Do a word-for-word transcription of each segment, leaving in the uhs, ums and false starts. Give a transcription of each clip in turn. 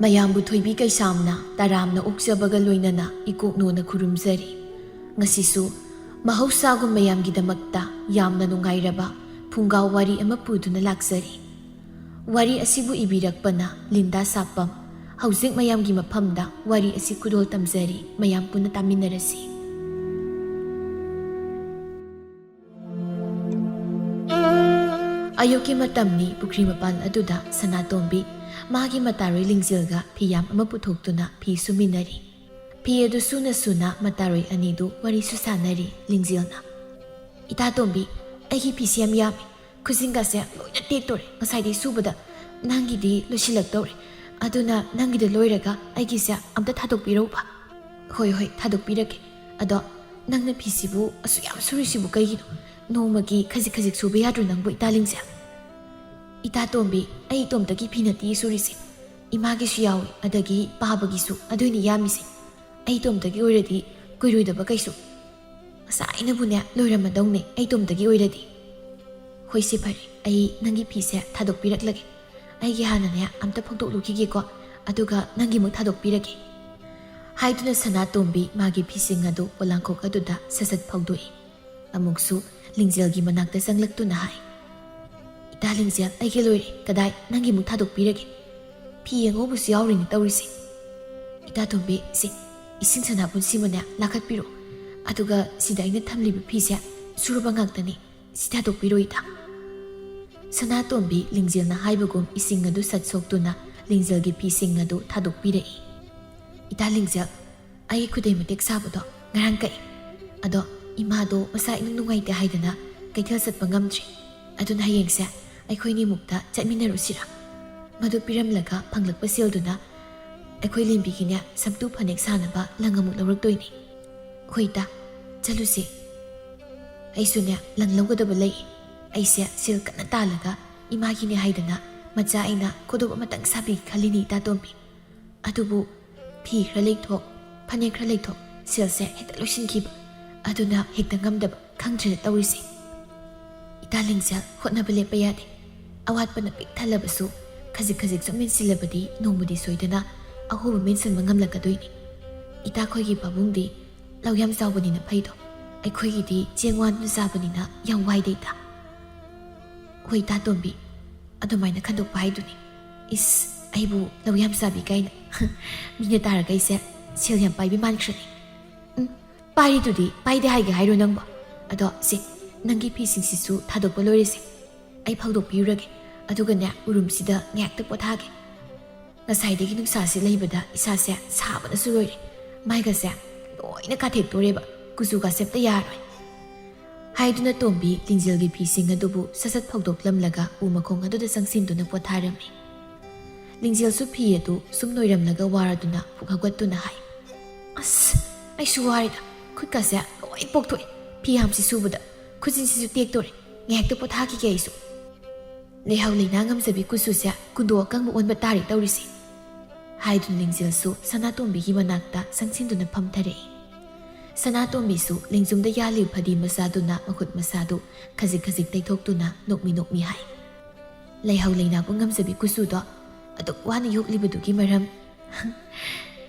ꯃꯌꯥꯝꯕꯨ ꯊꯣꯏꯕꯤ ꯀꯩꯁꯥꯝꯅ ꯇꯔꯥꯝꯅ ꯑꯣꯛꯆꯕꯒ ꯂꯣꯏꯅꯅ ꯏꯀꯣꯛꯅꯣꯅ ꯈꯨꯔꯨꯝꯖꯔꯤ꯫ ꯉꯁꯤꯁꯨ ꯃꯍꯧꯁꯥꯒꯨꯝ ꯃꯌꯥꯝꯒꯤꯗꯃꯛꯇ ꯌꯥꯝꯅ ꯅꯨꯡꯉꯥꯏꯔꯕ ꯐꯨꯡꯒꯥ ꯋꯥꯔꯤ ꯑꯃ ꯄꯨꯗꯨꯅ ꯂꯥꯛꯆꯔꯤ꯫ ꯋꯥꯔꯤ ꯑꯁꯤꯕꯨ ꯏꯕꯤꯔꯛꯄꯅ ꯂꯤꯟꯗꯥ ꯁꯥꯄꯝ꯫ ꯍꯧꯖꯤꯛ ꯃꯌꯥꯝꯒꯤ ꯃꯐꯝꯗ ꯋꯥꯔꯤ ꯑꯁꯤ ꯈꯨꯗꯣꯜ ꯇꯝꯖꯔꯤ, ꯃꯌꯥꯝ ꯄꯨꯟꯅ ꯇꯥꯃꯤꯟꯅꯔꯁꯤ꯫ ꯑꯌꯨꯛꯀꯤ ꯃꯇꯝꯅꯤ꯫ ꯄꯨꯈ꯭ꯔꯤ ꯃꯄꯥꯟ ꯑꯗꯨꯗ ꯁꯅꯥꯇꯣꯝꯕꯤ ꯃꯥꯒꯤ ꯃꯇꯥꯔꯣꯏ ꯂꯤꯡꯖꯦꯜꯒ ꯐꯤ ꯌꯥꯝ ꯑꯃ ꯄꯨꯊꯣꯛꯇꯨꯅ ꯐꯤ ꯁꯨꯃꯤꯟꯅꯔꯤ꯫ ꯐꯤ ꯑꯗꯨ ꯁꯨꯅ ꯁꯨꯅ ꯃꯇꯥꯔꯣꯏ ꯑꯅꯤꯗꯨ ꯋꯥꯔꯤꯁꯨ ꯁꯥꯟꯅꯔꯤ꯫ ꯂꯤꯡꯖꯦꯜꯅ, "ꯏꯇꯥꯇꯣꯝꯕꯤ, ꯑꯩꯒꯤ ꯐꯤꯁꯤ ꯌꯥꯝ ꯌꯥꯝꯃꯤ, ꯈꯨꯖꯤꯟꯒꯁꯦ ꯂꯣꯏꯅ ꯇꯦꯛꯇꯣꯔꯦ ꯉꯁꯥꯏꯗꯩ ꯁꯨꯕꯗ꯫ ꯅꯪꯒꯤꯗꯤ ꯂꯣꯏꯁꯤꯜꯂꯛꯇꯧꯔꯦ, ꯑꯗꯨꯅ ꯅꯪꯒꯤꯗ ꯂꯣꯏꯔꯒ ꯑꯩꯒꯤꯁꯦ ꯑꯝꯇ ꯊꯥꯗꯣꯛꯄꯤꯔꯧꯕ?" "ꯍꯣꯏ, ꯍꯣꯏ, ꯊꯥꯗꯣꯛꯄꯤꯔꯒꯦ꯫ ꯑꯗꯣ ꯅꯪꯅ ꯐꯤꯁꯤꯕꯨ ꯑꯁꯨꯛ ꯌꯥꯝ ꯁꯨꯔꯤꯁꯤꯕꯨ ꯀꯩꯒꯤꯅꯣ? ꯅꯣꯡꯃꯒꯤ ꯈꯖꯤꯛ ꯈꯖꯤꯛ ꯁꯨꯕ ꯌꯥꯗ꯭ꯔꯣ ꯅꯪꯕꯨ, ꯏꯇꯥ ꯂꯤꯡꯖꯦꯜ?" "ꯏꯇꯥꯇꯣꯝꯕꯤ, ꯑꯩ ꯏꯇꯣꯝꯇꯒꯤ ꯐꯤ ꯅꯠꯇꯤꯌꯦ ꯁꯨꯔꯤꯁꯦ, ꯏꯃꯥꯒꯤꯁꯨ ꯌꯥꯎꯏ, ꯑꯗꯒꯤ ꯄꯥꯕꯒꯤꯁꯨ, ꯑꯗꯨꯏꯅꯤ ꯌꯥꯝꯃꯤꯁꯦ꯫ ꯑꯩ ꯏꯇꯣꯝꯇꯒꯤ ꯑꯣꯏꯔꯗꯤ ꯀꯨꯏꯔꯣꯏꯗꯕ ꯀꯩꯁꯨ꯫ ꯉꯁꯥꯏꯅꯕꯨꯅꯦ ꯂꯣꯏꯔꯝꯃꯗꯧꯅꯦ ꯑꯩ ꯏꯇꯣꯝꯇꯒꯤ ꯑꯣꯏꯔꯗꯤ꯫" "ꯍꯣꯏꯁꯦ, ꯐꯔꯦ, ꯑꯩ ꯅꯪꯒꯤ ꯐꯤꯁꯦ ꯊꯥꯗꯣꯛꯄꯤꯔꯛꯂꯒꯦ꯫ ꯑꯩꯒꯤ ꯍꯥꯟꯅꯅꯦ ꯑꯝꯇ ꯐꯧꯗꯣꯛꯂꯨꯈꯤꯒꯦꯀꯣ, ꯑꯗꯨꯒ ꯅꯪꯒꯤꯃꯨꯛ ꯊꯥꯗꯣꯛꯄꯤꯔꯒꯦ꯫" ꯍꯥꯏꯗꯨꯅ ꯁꯅꯥꯇꯣꯝꯕꯤ ꯃꯥꯒꯤ ꯐꯤꯁꯤꯡ ꯑꯗꯨ ꯄꯣꯂꯥꯡꯈꯣꯛ ꯑꯗꯨꯗ ꯁꯠ ꯁꯠ ꯐꯧꯗꯣꯛꯏ꯫ ꯑꯃꯨꯛꯁꯨ ꯂꯤꯡꯖꯦꯜꯒꯤ ꯃꯅꯥꯛꯇ ꯆꯪꯂꯛꯇꯨꯅ ꯍꯥꯏ, "ꯏꯇꯥ ꯂꯤꯡꯖꯦꯜ, ꯑꯩꯒꯤ ꯂꯣꯏꯔꯦ꯫ ꯀꯗꯥꯏ, ꯅꯪꯒꯤꯃꯨꯛ ꯊꯥꯗꯣꯛꯄꯤꯔꯒꯦ꯫ ꯐꯤ ꯑꯉꯧꯕꯁꯨ ꯌꯥꯎꯔꯤꯅꯦ ꯇꯧꯔꯤꯁꯦ꯫ ꯏꯇꯥꯇꯣꯝꯕꯤ, ꯁꯤ ꯏꯁꯤꯡ ꯁꯅꯥꯕꯨꯟꯁꯤꯃꯅꯦ ꯂꯥꯈꯠꯄꯤꯔꯣ꯫ ꯑꯗꯨꯒ ꯁꯤꯗ ꯑꯩꯅ ꯊꯝꯂꯤꯕ ꯐꯤꯁꯦ ꯁꯨꯔꯕ ꯉꯥꯛꯇꯅꯤ꯫ ꯁꯤ ꯊꯥꯗꯣꯛꯄꯤꯔꯣ, ꯏꯇꯥ꯫" ꯁꯅꯥꯇꯣꯝꯕꯤ ꯂꯤꯡꯖꯦꯜꯅ ꯍꯥꯏꯕꯒꯨꯝ ꯏꯁꯤꯡ ꯑꯗꯨ ꯁꯠ ꯁꯣꯛꯇꯨꯅ ꯂꯤꯡꯖꯦꯜꯒꯤ ꯐꯤꯁꯤꯡ ꯑꯗꯨ ꯊꯥꯗꯣꯛꯄꯤꯔꯛꯏ꯫ "ꯏꯇꯥ ꯂꯤꯡꯖꯦꯜ, ꯑꯩꯒꯤ ꯈꯨꯗꯩ ꯃꯇꯦꯛ ꯁꯥꯕꯗꯣ ꯉꯔꯥꯡ ꯀꯛꯑꯦ꯫ ꯑꯗꯣ ꯏꯃꯥꯗꯣ ꯃꯁꯥ ꯏꯅꯨꯡ ꯅꯨꯡꯉꯥꯏꯇꯦ ꯍꯥꯏꯗꯅ ꯀꯩꯊꯦꯜ ꯆꯠꯄ ꯉꯝꯗ꯭ꯔꯤ꯫ ꯑꯗꯨꯅ ꯍꯌꯦꯡꯁꯦ ꯑꯩꯈꯣꯏꯅꯤꯃꯨꯛꯇ ꯆꯠꯃꯤꯟꯅꯔꯨꯁꯤꯔꯥ? ꯃꯗꯨ ꯄꯤꯔꯝꯂꯒ ꯐꯪꯂꯛꯄ ꯁꯦꯜꯗꯨꯅ ꯑꯩꯈꯣꯏ ꯂꯦꯝꯕꯤꯒꯤꯅꯦ ꯁꯝꯇꯨ ꯐꯅꯦꯛ ꯁꯥꯅꯕ ꯂꯪ ꯑꯃꯨꯛ ꯂꯧꯔꯛꯇꯣꯏꯅꯤ꯫" "ꯍꯣꯏ ꯏꯇꯥ, ꯆꯠꯂꯨꯁꯦ꯫ ꯑꯩꯁꯨꯅꯦ ꯂꯪ ꯂꯧꯒꯗꯕ ꯂꯩ꯫ ꯑꯩꯁꯦ ꯁꯦꯜ ꯀꯟꯅ ꯇꯥꯜꯂꯒ ꯏꯃꯥꯒꯤꯅꯦ ꯍꯥꯏꯗꯅ ꯃꯆꯥ ꯑꯩꯅ ꯈꯨꯗꯣꯞ ꯑꯃꯇꯪ ꯁꯥꯕꯤꯒꯦ ꯈꯜꯂꯤꯅꯤ, ꯏꯇꯥꯇꯣꯝꯕꯤ꯫ ꯑꯗꯨꯕꯨ ꯐꯤ ꯈꯔ ꯂꯩꯊꯣꯛ, ꯐꯅꯦꯛ ꯈꯔ ꯂꯩꯊꯣꯛ, ꯁꯦꯜꯁꯦ ꯍꯦꯛꯇ ꯂꯣꯏꯁꯤꯟꯈꯤꯕ꯫ ꯑꯗꯨꯅ ꯍꯦꯛꯇ ꯉꯝꯗꯕ, ꯈꯪꯗ꯭ꯔꯦꯗ ꯇꯧꯔꯤꯁꯦ꯫" "ꯏꯇꯥ ꯂꯤꯡꯖꯦꯜ, ꯍꯣꯠꯅꯕ ꯂꯦꯞꯄ ꯌꯥꯗꯦ꯫ ꯑꯋꯥꯠꯄꯅ ꯄꯤꯛ ꯊꯜꯂꯕꯁꯨ ꯈꯖꯤꯛ ꯈꯖꯤꯛ ꯁꯨꯝ ꯃꯦꯟꯁꯤꯜꯂꯕꯗꯤ ꯅꯣꯡꯃꯗꯤ ꯁꯣꯏꯗꯅ ꯑꯍꯣꯕ ꯃꯦꯟꯁꯤꯟꯕ ꯉꯝꯂꯛꯀꯗꯣꯏꯅꯤ꯫ ꯏꯇꯥꯈꯣꯏꯒꯤ ꯄꯥꯕꯨꯡꯗꯤ ꯂꯧ ꯌꯥꯝ ꯆꯥꯎꯕꯅꯤꯅ ꯐꯩꯗꯣ, ꯑꯩꯈꯣꯏꯒꯤꯗꯤ ꯆꯦꯡ ꯋꯥꯟꯗꯨꯅ ꯆꯥꯕꯅꯤꯅ ꯌꯥꯝ ꯋꯥꯏꯗ ꯏꯇꯥ꯫ ꯍꯣꯏ ꯏꯇꯥ ꯇꯣꯝꯕꯤ, ꯑꯗꯨꯃꯥꯏꯅ ꯈꯟꯗꯣꯛꯄ ꯍꯥꯏꯗꯨꯅꯤ꯫ ꯏꯁ, ꯑꯩꯕꯨ ꯂꯧ ꯌꯥꯝ ꯆꯥꯕꯤ ꯀꯥꯏꯅ꯫ ꯃꯤꯅ ꯇꯥꯔꯒ ꯑꯩꯁꯦ ꯁꯦꯜ ꯌꯥꯝ ꯄꯥꯏꯕꯤ ꯃꯥꯟꯈ꯭ꯔꯅꯤ꯫ ꯎꯝ, ꯄꯥꯏꯔꯤꯗꯨꯗꯤ ꯄꯥꯏꯗꯦ ꯍꯥꯏꯒꯦ ꯍꯥꯏꯔꯣ ꯅꯪꯕꯣ? ꯑꯗꯣ ꯁꯦ, ꯅꯪꯒꯤ ꯐꯤꯁꯤꯡꯁꯤꯁꯨ ꯊꯥꯗꯣꯛꯄ ꯂꯣꯏꯔꯁꯦ꯫ ꯑꯩ ꯐꯧꯗꯣꯛꯄꯤꯔꯨꯔꯒꯦ꯫ ꯑꯗꯨꯒꯅꯦ, ꯎꯔꯨꯝꯁꯤꯗ ꯉꯥꯏꯍꯥꯛꯇ ꯄꯣꯊꯥꯒꯦ꯫ ꯉꯁꯥꯏꯗꯒꯤ ꯅꯨꯡꯁꯥꯁꯤ ꯂꯩꯕꯗ ꯏꯁꯥꯁꯦ ꯁꯥꯕꯅꯁꯨ ꯂꯣꯏꯔꯦ꯫ ꯃꯥꯏꯒꯁꯦ ꯂꯣꯏꯅ ꯀꯥꯊꯦꯛꯇꯣꯔꯦꯕ꯫ ꯀꯨꯆꯨꯒꯁꯦ ꯑꯝꯇ ꯌꯥꯔꯣꯏ꯫ ꯍꯥꯏꯗꯨꯅ ꯇꯣꯝꯕꯤ ꯂꯤꯡꯖꯦꯜꯒꯤ ꯐꯤꯁꯤꯡ ꯑꯗꯨꯕꯨ ꯁꯠ ꯁꯠ ꯐꯧꯗꯣꯛꯂꯝꯂꯒ ꯎ ꯃꯈꯣꯡ ꯑꯗꯨꯗ ꯆꯪꯁꯤꯟꯗꯨꯅ ꯄꯣꯊꯥꯔꯝꯃꯤ꯫ ꯂꯤꯡꯖꯦꯜꯁꯨ ꯐꯤ ꯑꯗꯨ ꯁꯨꯝ ꯅꯣꯏꯔꯝꯂꯒ ꯋꯥꯔꯗꯨꯅ ꯄꯨꯛ ꯍꯧꯒꯠꯇꯨꯅ ꯍꯥꯏ, "ꯑꯁ, ꯑꯩꯁꯨ ꯋꯥꯔꯦꯗ꯫ ꯈꯨꯠꯀꯁꯦ ꯂꯣꯏ ꯄꯣꯛꯊꯣꯛꯑꯦ꯫ ꯐꯤ ꯌꯥꯝꯁꯤ ꯁꯨꯕꯗ ꯈꯨꯖꯤꯟꯁꯤꯁꯨ ꯇꯦꯛꯇꯣꯔꯦ꯫ ꯉꯥꯏꯍꯥꯛꯇ ꯄꯣꯊꯥꯈꯤꯒꯦ ꯑꯩꯁꯨ"꯫ ꯂꯩꯍꯧ ꯂꯩꯅꯥ ꯉꯝꯖꯕꯤ ꯀꯨꯆꯨꯁꯦ ꯀꯨꯟꯗꯣ ꯑꯀꯪꯕ ꯑꯣꯟꯕ ꯇꯥꯔꯦ ꯇꯧꯔꯤꯁꯦ꯫ ꯍꯥꯏꯗꯨꯅ ꯂꯤꯡꯖꯦꯜꯁꯨ ꯁꯅꯥꯇꯣꯝꯕꯤꯒꯤ ꯃꯅꯥꯛꯇ ꯆꯪꯁꯤꯟꯗꯨꯅ ꯐꯝꯊꯔꯛꯏ꯫ ꯁꯅꯥꯇꯣꯝꯕꯤꯁꯨ ꯂꯦꯡꯖꯨꯝꯗ ꯌꯥꯜꯂꯤꯕ ꯐꯗꯤ ꯃꯆꯥꯗꯨꯅ ꯃꯈꯨꯠ ꯃꯁꯥꯗꯨ ꯈꯖꯤꯛ ꯈꯖꯤꯛ ꯇꯩꯊꯣꯛꯇꯨꯅ ꯅꯣꯛꯃꯤ ꯅꯣꯛꯃꯤ ꯍꯥꯏ, "ꯂꯩꯍꯧ ꯂꯩꯅꯥꯕꯨ ꯉꯝꯖꯕꯤ ꯀꯨꯆꯨꯗꯣ ꯑꯗꯨꯛ ꯋꯥꯅ ꯌꯣꯛꯂꯤꯕꯗꯨꯒꯤ ꯃꯔꯝ,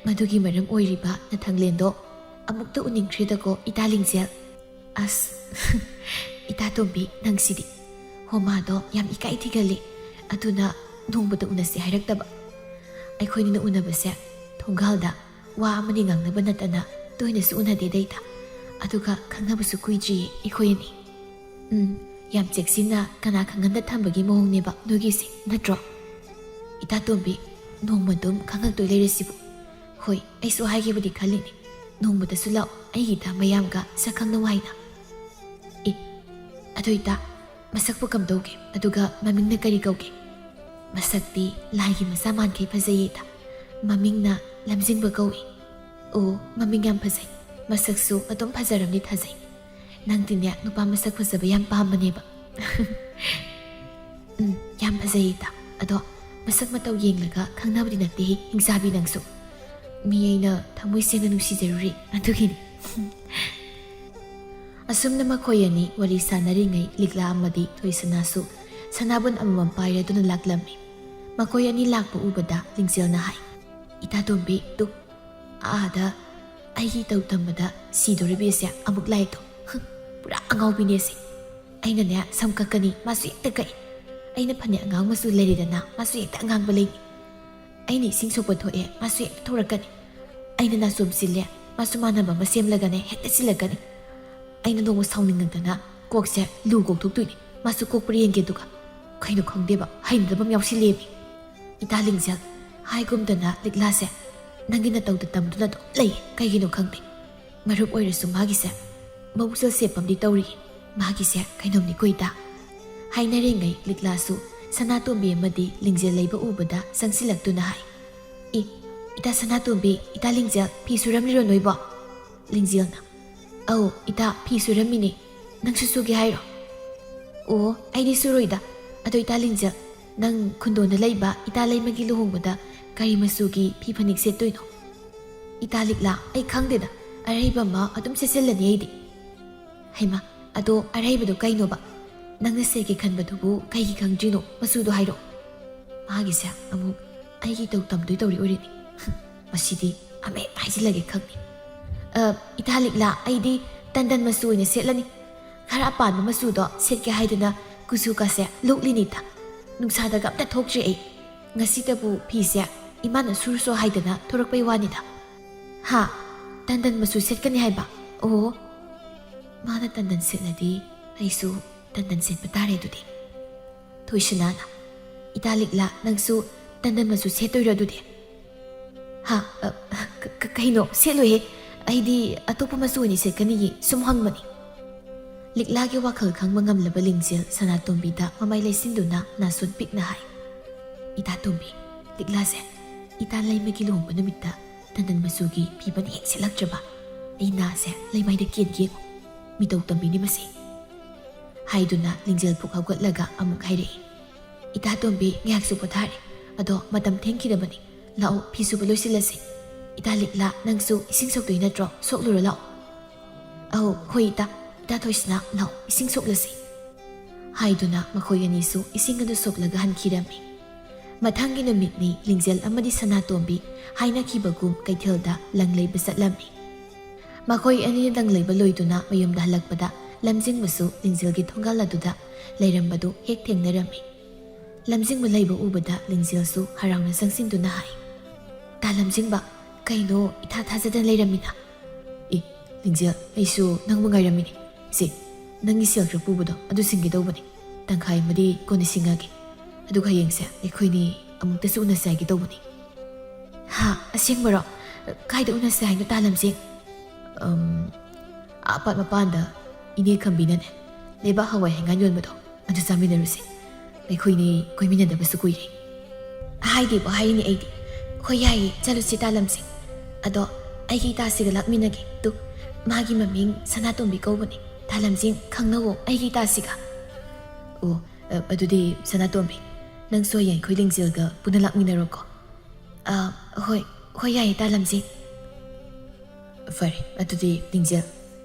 ꯃꯗꯨꯒꯤ ꯃꯔꯝ ꯑꯣꯏꯔꯤꯕ ꯅꯊꯪꯂꯦꯟꯗꯣ ꯑꯃꯨꯛꯇ ꯎꯅꯤꯡꯈ꯭ꯔꯦꯗꯀꯣ, ꯏꯇꯥ ꯂꯤꯡꯖꯦꯜ"꯫ ꯑꯁ, ꯏꯇꯥ ꯇꯣꯝꯕꯤ, ꯅꯪꯁꯤꯗꯤ꯫ ꯍꯣꯃꯥꯗꯣ ꯌꯥꯝ ꯏꯀꯥꯏ ꯊꯤꯒꯜꯂꯤ꯫ ꯑꯗꯨꯅ ꯅꯣꯡꯃꯇ ꯎꯅꯁꯤ ꯍꯥꯏꯔꯛꯇꯕ꯫ ꯑꯩꯈꯣꯏꯅꯤꯅ ꯎꯅꯕꯁꯦ ꯊꯣꯡꯒꯥꯜꯗ ꯋꯥ ꯑꯃꯅꯤ ꯉꯥꯡꯅꯕ ꯅꯠꯇꯅ ꯇꯣꯏꯅꯁꯨ ꯎꯅꯗꯦꯗ ꯏꯇꯥ꯫ ꯑꯗꯨꯒ ꯈꯪꯅꯕꯁꯨ ꯀꯨꯏꯗ꯭ꯔꯤꯌꯦ ꯑꯩꯈꯣꯏ ꯑꯅꯤ꯫ ꯎꯝ, ꯌꯥꯝ ꯆꯦꯛꯁꯤꯟꯅ ꯀꯅꯥ ꯈꯪꯍꯟꯗ ꯊꯝꯕꯒꯤ ꯃꯑꯣꯡꯅꯦꯕ ꯅꯣꯏꯒꯤꯁꯦ, ꯅꯠꯇ꯭ꯔꯣ? ꯏꯇꯥ ꯇꯣꯝꯕꯤ, ꯅꯣꯡꯃ ꯑꯗꯨꯝ ꯈꯪꯉꯛꯇꯣꯏ ꯂꯩꯔꯁꯤꯕꯨ꯫ ꯍꯣꯏ, ꯑꯩꯁꯨ ꯍꯥꯏꯒꯦꯕꯨꯗꯤ ꯈꯜꯂꯤꯅꯤ꯫ ꯅꯣꯡꯃꯇꯁꯨ ꯂꯥꯛꯑꯣ ꯑꯩꯒꯤꯗ ꯃꯌꯥꯝꯒ ꯁꯛ ꯈꯪꯅꯧ ꯍꯥꯏꯅ꯫ ꯑꯦ, ꯑꯗꯨ ꯏꯇꯥ, ꯃꯁꯛꯄꯨ ꯀꯝꯗꯧꯒꯦ? ꯑꯗꯨꯒ ꯃꯃꯤꯡꯅ ꯀꯔꯤ ꯀꯧꯒꯦ? ꯃꯁꯛꯇꯤ ꯂꯥꯏꯒꯤ ꯃꯆꯥ ꯃꯥꯟꯈꯩ ꯐꯖꯩꯌꯦ ꯏꯇꯥ꯫ ꯃꯃꯤꯡꯅ ꯂꯝꯖꯤꯡꯕ ꯀꯧꯏ꯫ ꯑꯣ, ꯃꯃꯤꯡ ꯌꯥꯝ ꯐꯖꯩ꯫ ꯃꯁꯛꯁꯨ ꯑꯗꯨꯝ ꯐꯖꯔꯝꯅꯤ ꯊꯥꯖꯩ꯫ ꯅꯪꯗꯤꯅꯦ ꯅꯨꯄꯥ ꯃꯁꯛ ꯐꯖꯕ ꯌꯥꯝ ꯄꯥꯝꯕꯅꯦꯕ꯫ ꯎꯝ, ꯌꯥꯝ ꯐꯖꯩ ꯏꯇꯥ꯫ ꯑꯗꯣ ꯃꯁꯛ ꯃꯇꯧ ꯌꯦꯡꯂꯒ ꯈꯪꯅꯕꯗꯤ ꯅꯠꯇꯦꯍꯦ, ꯍꯤꯡꯆꯥꯕꯤ ꯅꯪꯁꯨ꯫ ꯃꯤ ꯑꯩꯅ ꯊꯃꯣꯏ ꯁꯦꯡꯅ ꯅꯨꯡꯁꯤꯖꯔꯨꯔꯦ, ꯑꯗꯨꯒꯤꯅꯤ꯫ ꯑꯁꯨꯝꯅ ꯃꯈꯣꯏ ꯑꯅꯤ ꯋꯥꯔꯤ ꯁꯥꯟꯅꯔꯤꯉꯩ ꯂꯤꯛꯂꯥ ꯑꯃꯗꯤ ꯊꯣꯏꯁꯅꯥꯁꯨ ꯁꯅꯥꯕꯨꯟ ꯑꯃꯃꯝ ꯄꯥꯏꯔꯗꯨꯅ ꯂꯥꯛꯂꯝꯃꯤ꯫ ꯃꯈꯣꯏ ꯑꯅꯤ ꯂꯥꯛꯄ ꯎꯕꯗ ꯂꯤꯡꯖꯦꯜꯅ ꯍꯥꯏ, "ꯏꯇꯥ ꯇꯣꯝꯕꯤ, ꯇꯨ, ꯑꯥꯗ ꯑꯩꯒꯤ ꯏꯇꯧ ꯇꯝꯕꯗ ꯁꯤꯗꯣꯔꯤꯕꯤꯁꯦ ꯑꯃꯨꯛ ꯂꯥꯛꯑꯦ ꯇꯨ꯫ ꯍꯨꯝ, ꯄꯨꯔꯥ ꯑꯉꯥꯎꯕꯤꯅꯦ ꯁꯤ꯫ ꯑꯩꯅꯅꯦ ꯁꯝ ꯀꯛꯀꯅꯤ, ꯃꯥꯁꯨ ꯍꯦꯛꯇ ꯀꯛꯏ꯫ ꯑꯩꯅ ꯐꯅꯦꯛ ꯑꯉꯥꯡ ꯃꯆꯨ ꯂꯩꯔꯦꯗꯅ, ꯃꯥꯁꯨ ꯍꯦꯛꯇ ꯑꯉꯥꯡꯕ ꯂꯩꯅꯤ꯫ ꯑꯩꯅ ꯏꯁꯤꯡ ꯁꯣꯛꯄ ꯊꯣꯛꯑꯦ, ꯃꯥꯁꯨ ꯍꯦꯛꯇ ꯊꯣꯔꯛꯀꯅꯤ꯫ ꯑꯩꯅ ꯅꯥꯆꯣꯝ ꯁꯤꯜꯂꯦ, ꯃꯥꯁꯨ ꯃꯥꯟꯅꯕ ꯑꯃ ꯁꯦꯝꯂꯒꯅꯦ ꯍꯦꯛꯇ ꯁꯤꯜꯂꯛꯀꯅꯤ꯫ ꯑꯩꯅ ꯅꯣꯡꯃ ꯁꯥꯎꯅꯤꯡꯉꯛꯇꯅ ꯀꯣꯛꯁꯦ ꯂꯨ ꯀꯣꯛꯊꯣꯛꯇꯣꯏꯅꯤ, ꯃꯥꯁꯨ ꯀꯣꯛꯄ꯭ꯔꯥ ꯌꯦꯡꯒꯦ꯫ ꯑꯗꯨꯒ ꯀꯩꯅꯣ ꯈꯪꯗꯦꯕ, ꯍꯩꯅꯗꯕ ꯑꯃ ꯌꯥꯎꯁꯤꯜꯂꯦꯃꯤ꯫ ꯏꯇꯥ ꯂꯤꯡꯖꯦꯜ, ꯍꯥꯏꯒꯨꯝꯗꯅ ꯂꯤꯛꯂꯥꯁꯦ ꯅꯪꯒꯤ ꯅꯇꯧꯗ ꯇꯝꯗꯨꯅ ꯑꯗꯨꯝ ꯂꯩꯌꯦ, ꯀꯩꯒꯤꯅꯣ ꯈꯪꯗꯦ꯫ ꯃꯔꯨꯞ ꯑꯣꯏꯔꯁꯨ ꯃꯥꯒꯤꯁꯦ ꯃꯕꯨꯛꯆꯦꯜ ꯁꯦꯞꯄ ꯑꯃꯗꯤ ꯇꯧꯔꯤ꯫ ꯃꯥꯒꯤꯁꯦ ꯀꯩꯅꯣꯝꯅꯤꯀꯣ ꯏꯇꯥ꯫" ꯍꯥꯏꯅꯔꯤꯉꯩ ꯂꯤꯛꯂꯥꯁꯨ ꯁꯅꯥꯇꯣꯝꯕꯤ ꯑꯃꯗꯤ ꯂꯤꯡꯖꯦꯜ ꯂꯩꯕ ꯎꯕꯗ ꯆꯪꯁꯤꯜꯂꯛꯇꯨꯅ ꯍꯥꯏ, "ꯏ, ꯏꯇꯥ ꯁꯅꯥꯇꯣꯝꯕꯤ, ꯏꯇꯥ ꯂꯤꯡꯖꯦꯜ, ꯐꯤ ꯁꯨꯔꯝꯂꯤꯔꯣ ꯅꯣꯏꯕꯣ?" ꯂꯤꯡꯖꯦꯜꯅ, "ꯑꯧ ꯏꯇꯥ, ꯐꯤ ꯁꯨꯔꯝꯃꯤꯅꯦ꯫ ꯅꯪꯁꯨ ꯁꯨꯒꯦ ꯍꯥꯏꯔꯣ?" "ꯑꯣ, ꯑꯩꯗꯤ ꯁꯨꯔꯣꯏꯗ꯫ ꯑꯗꯣ ꯏꯇꯥ ꯂꯤꯡꯖꯦꯜ, ꯅꯪ ꯈꯨꯟꯗꯣꯟꯗ ꯂꯩꯕ ꯏꯇꯥ ꯂꯩꯃꯒꯤ ꯂꯨꯍꯣꯡꯕꯗ ꯀꯔꯤ ꯃꯆꯨꯒꯤ ꯐꯤ ꯐꯅꯦꯛ ꯁꯦꯠꯇꯣꯏꯅꯣ?" "ꯏꯇꯥ ꯂꯤꯛꯂꯥ, ꯑꯩ ꯈꯪꯗꯦꯗ, ꯑꯔꯩꯕ ꯑꯃ ꯑꯗꯨꯝ ꯁꯦꯠꯆꯜꯂꯅꯤ ꯑꯩꯗꯤ꯫" "ꯍꯩꯃꯥ, ꯑꯗꯣ ꯑꯔꯩꯕꯗꯣ ꯀꯩꯅꯣꯕ? ꯅꯪꯅ ꯁꯦꯠꯀꯦ ꯈꯟꯕꯗꯨꯕꯨ ꯀꯩꯒꯤ ꯈꯪꯗ꯭ꯔꯤꯅꯣ? ꯃꯆꯨꯗꯣ ꯍꯥꯏꯔꯛꯑꯣ꯫" ꯃꯥꯒꯤꯁꯦ ꯑꯃꯨꯛ ꯑꯩꯒꯤ ꯏꯇꯧ ꯇꯝꯗꯣꯏ ꯇꯧꯔꯤ ꯑꯣꯏꯔꯦꯅꯦ꯫ ꯃꯁꯤꯗꯤ ꯑꯃ ꯍꯦꯛ ꯍꯥꯏꯖꯤꯜꯂꯒꯦ ꯈꯪꯗꯦ꯫ "ꯑ, ꯏꯇꯥ ꯂꯤꯛꯂꯥ, ꯑꯩꯗꯤ ꯇꯟꯗꯟ ꯃꯆꯨ ꯑꯣꯏꯅ ꯁꯦꯠꯂꯅꯤ꯫ ꯈꯔ ꯑꯄꯥꯟꯕ ꯃꯆꯨꯗꯣ ꯁꯦꯠꯀꯦ ꯍꯥꯏꯗꯅ ꯀꯨꯆꯨ ꯀꯥꯁꯦ ꯂꯣꯛꯂꯤꯅꯤꯗ꯫ ꯅꯨꯡꯁꯥꯗꯒ ꯑꯝꯇ ꯊꯣꯛꯇ꯭ꯔꯤ ꯑꯩ꯫ ꯉꯁꯤꯇꯕꯨ ꯐꯤꯁꯦ ꯏꯃꯥꯅ ꯁꯨꯔꯨꯁꯣ ꯍꯥꯏꯗꯅ ꯊꯣꯔꯛꯄꯩ ꯋꯥꯅꯤꯗ꯫" "ꯍꯥ? ꯇꯟꯗꯟ ꯃꯆꯨ ꯁꯦꯠꯀꯅꯤ ꯍꯥꯏꯕ? ꯑꯣ, ꯃꯥꯅ ꯇꯟꯗꯟ ꯁꯦꯠꯂꯗꯤ ꯑꯩꯁꯨ ꯇꯟꯗꯟ ꯁꯦꯠꯄ ꯇꯥꯔꯦ ꯑꯗꯨꯗꯤ꯫" ꯊꯣꯏꯁꯅꯥꯅ, "ꯏꯇꯥ ꯂꯤꯛꯂꯥ, ꯅꯪꯁꯨ ꯇꯟꯗꯟ ꯃꯆꯨ ꯁꯦꯠꯇꯣꯏꯔꯣ ꯑꯗꯨꯗꯤ?" "ꯍꯥ? ꯑ, ꯀ-, ꯀ-, ꯀꯩꯅꯣ? ꯁꯦꯠꯂꯣꯏꯍꯦ꯫ ꯑꯩꯗꯤ ꯑꯇꯣꯞꯄ ꯃꯆꯨ ꯑꯣꯏꯅ ꯁꯦꯠꯀꯅꯤꯌꯦ, ꯁꯨꯝ ꯍꯪꯕꯅꯤ꯫" ꯂꯤꯛꯂꯥꯒꯤ ꯋꯥꯈꯜ ꯈꯪꯕ ꯉꯝꯂꯕ ꯂꯤꯡꯖꯦꯜ ꯁꯅꯥꯇꯣꯝꯕꯤꯗ ꯃꯃꯥꯏ ꯂꯩꯁꯤꯟꯗꯨꯅ ꯅꯥꯁꯣꯟ ꯄꯤꯛꯅ ꯍꯥꯏ, "ꯏꯇꯥ ꯇꯣꯝꯕꯤ, ꯂꯤꯛꯂꯥꯁꯦ ꯏꯇꯥ ꯂꯩꯃꯒꯤ ꯂꯨꯍꯣꯡꯕ ꯅꯨꯃꯤꯠꯇ ꯇꯟꯗꯟ ꯃꯆꯨꯒꯤ ꯐꯤ ꯐꯅꯦꯛ ꯍꯦꯛ ꯁꯦꯠꯂꯛꯇ꯭ꯔꯕ ꯑꯩ ꯅꯥꯁꯦ ꯂꯩꯃꯥꯏꯗ ꯀꯦꯟꯒꯦ ꯌꯦꯡꯉꯨ꯫ ꯃꯤꯇꯧ ꯇꯝꯕꯤꯅꯤ ꯃꯁꯤ꯫" ꯍꯥꯏꯗꯨꯅ ꯂꯤꯡꯖꯦꯜ ꯄꯨꯛ ꯍꯧꯒꯠꯂꯒ ꯑꯃꯨꯛ ꯍꯥꯏꯔꯛꯏ, "ꯏꯇꯥ ꯇꯣꯝꯕꯤ, ꯉꯥꯏꯍꯥꯛꯁꯨ ꯄꯣꯊꯥꯔꯦ꯫ ꯑꯗꯣ ꯃꯇꯝ ꯊꯦꯡꯈꯤꯗꯕꯅꯤ꯫ ꯂꯥꯛꯑꯣ, ꯐꯤ ꯁꯨꯕ ꯂꯣꯏꯁꯤꯜꯂꯁꯤ꯫ ꯏꯇꯥ ꯂꯤꯛꯂꯥ, ꯅꯪꯁꯨ ꯏꯁꯤꯡ ꯁꯣꯛꯇꯣꯏ ꯅꯠꯇ꯭ꯔꯣ? ꯁꯣꯛꯂꯨꯔꯣ ꯂꯥꯛꯑꯣ꯫" "ꯑꯧ, ꯍꯣꯏ ꯏꯇꯥ꯫ ꯏꯇꯥ ꯊꯣꯏꯁꯅꯥ, ꯂꯥꯛꯑꯣ, ꯏꯁꯤꯡ ꯁꯣꯛꯂꯁꯤ꯫" ꯍꯥꯏꯗꯨꯅ ꯃꯈꯣꯏ ꯑꯅꯤꯁꯨ ꯏꯁꯤꯡ ꯑꯗꯨ ꯁꯣꯛꯂꯒ ꯍꯟꯈꯤꯔꯝꯃꯤ꯫ ꯃꯊꯪꯒꯤ ꯅꯨꯃꯤꯠꯅꯤ ꯂꯤꯡꯖꯦꯜ ꯑꯃꯗꯤ ꯁꯅꯥꯇꯣꯝꯕꯤ ꯍꯥꯏꯅꯈꯤꯕꯒꯨꯝ ꯀꯩꯊꯦꯜꯗ ꯂꯪ ꯂꯩꯕ ꯆꯠꯂꯝꯃꯤ꯫ ꯃꯈꯣꯏ ꯑꯅꯤꯅ ꯂꯪ ꯂꯩꯕ ꯂꯣꯏꯗꯨꯅ ꯃꯌꯨꯝꯗ ꯍꯜꯂꯛꯄꯗ ꯂꯝꯖꯤꯡꯕꯁꯨ ꯂꯤꯡꯖꯦꯜꯒꯤ ꯊꯣꯡꯒꯥꯜ ꯑꯗꯨꯗ ꯂꯩꯔꯝꯕꯗꯨ ꯍꯦꯛ ꯊꯦꯡꯅꯔꯝꯃꯤ꯫ ꯂꯝꯖꯤꯡꯕ ꯂꯩꯕ ꯎꯕꯗ ꯂꯤꯡꯖꯦꯜꯁꯨ ꯍꯔꯥꯎꯅ ꯆꯪꯁꯤꯟꯗꯨꯅ ꯍꯥꯏ, "ꯇꯥ ꯂꯝꯖꯤꯡꯕ, ꯀꯩꯅꯣ ꯏꯊꯥ ꯊꯥꯖꯗꯅ ꯂꯩꯔꯝꯃꯤꯅ?" "ꯑꯦ, ꯂꯤꯡꯖꯦꯜ, ꯑꯩꯁꯨ ꯅꯪꯕꯨ ꯉꯥꯏꯔꯝꯃꯤꯅꯦ꯫ ꯁꯦ, ꯅꯪꯒꯤ ꯁꯦꯜ ꯈꯔ ꯄꯨꯕꯗꯣ ꯑꯗꯨ ꯁꯤꯡꯒꯦ ꯇꯧꯕꯅꯦ꯫ ꯇꯪꯈꯥꯏ ꯑꯃꯗꯤ ꯀꯣꯟꯅ ꯁꯤꯡꯉꯒꯦ꯫ ꯑꯗꯨꯒ ꯍꯌꯦꯡꯁꯦ ꯑꯩꯈꯣꯏꯅꯤ ꯑꯃꯨꯛꯇꯁꯨ ꯎꯅꯁꯦ ꯍꯥꯏꯒꯦ ꯇꯧꯕꯅꯦ꯫" "ꯍꯥ, ꯑꯁꯦꯡꯕꯔꯣ? ꯀꯥꯏꯗ ꯎꯅꯁꯦ ꯍꯥꯏꯅꯣ ꯇꯥ ꯂꯝꯖꯤꯡ?" "ꯑꯝ, ꯑꯥ ꯄꯥꯠ ꯃꯄꯥꯟꯗ ꯏꯅꯦ ꯈꯝꯕꯤꯅꯅꯦ ꯂꯩꯕꯥꯛ ꯍꯋꯥꯏ ꯍꯩꯉꯥꯟ ꯌꯣꯟꯕꯗꯣ ꯑꯗꯨ ꯆꯥꯃꯤꯟꯅꯔꯨꯁꯦ꯫ ꯑꯩꯈꯣꯏꯅꯤ ꯀꯣꯏꯃꯤꯟꯅꯗꯕꯁꯨ ꯀꯨꯏꯔꯦ꯫" ꯍꯥꯏꯗꯦꯕꯨ ꯍꯥꯏꯔꯤꯅꯦ ꯑꯩꯗꯤ꯫ "ꯍꯣꯏ ꯌꯥꯏꯌꯦ, ꯆꯠꯂꯨꯁꯤ ꯇꯥ ꯂꯝꯖꯤꯡ꯫ ꯑꯗꯣ ꯑꯩꯒꯤ ꯏꯇꯥꯁꯤꯒ ꯂꯥꯛꯃꯤꯟꯅꯒꯦ꯫ ꯇꯨ, ꯃꯥꯒꯤ ꯃꯃꯤꯡ ꯁꯅꯥꯇꯣꯝꯕꯤ ꯀꯧꯕꯅꯦ꯫ ꯇꯥ ꯂꯝꯖꯤꯡ, ꯈꯪꯅꯧꯋꯣ ꯑꯩꯒꯤ ꯏꯇꯥꯁꯤꯒ꯫" "ꯑꯣ, ꯑ, ꯑꯗꯨꯗꯤ ꯁꯅꯥꯇꯣꯝꯕꯤ, ꯅꯪꯁꯨ ꯍꯌꯦꯡ ꯑꯩꯈꯣꯏ ꯂꯤꯡꯖꯦꯜꯒ ꯄꯨꯟꯅ ꯂꯥꯛꯃꯤꯟꯅꯔꯣꯀꯣ꯫" "ꯑ, ꯍꯣꯏ, ꯍꯣꯏ ꯌꯥꯏꯌꯦ ꯇꯥ ꯂꯝꯖꯤꯡ꯫" "ꯐꯔꯦ, ꯑꯗꯨꯗꯤ ꯂꯤꯡꯖꯦꯜ,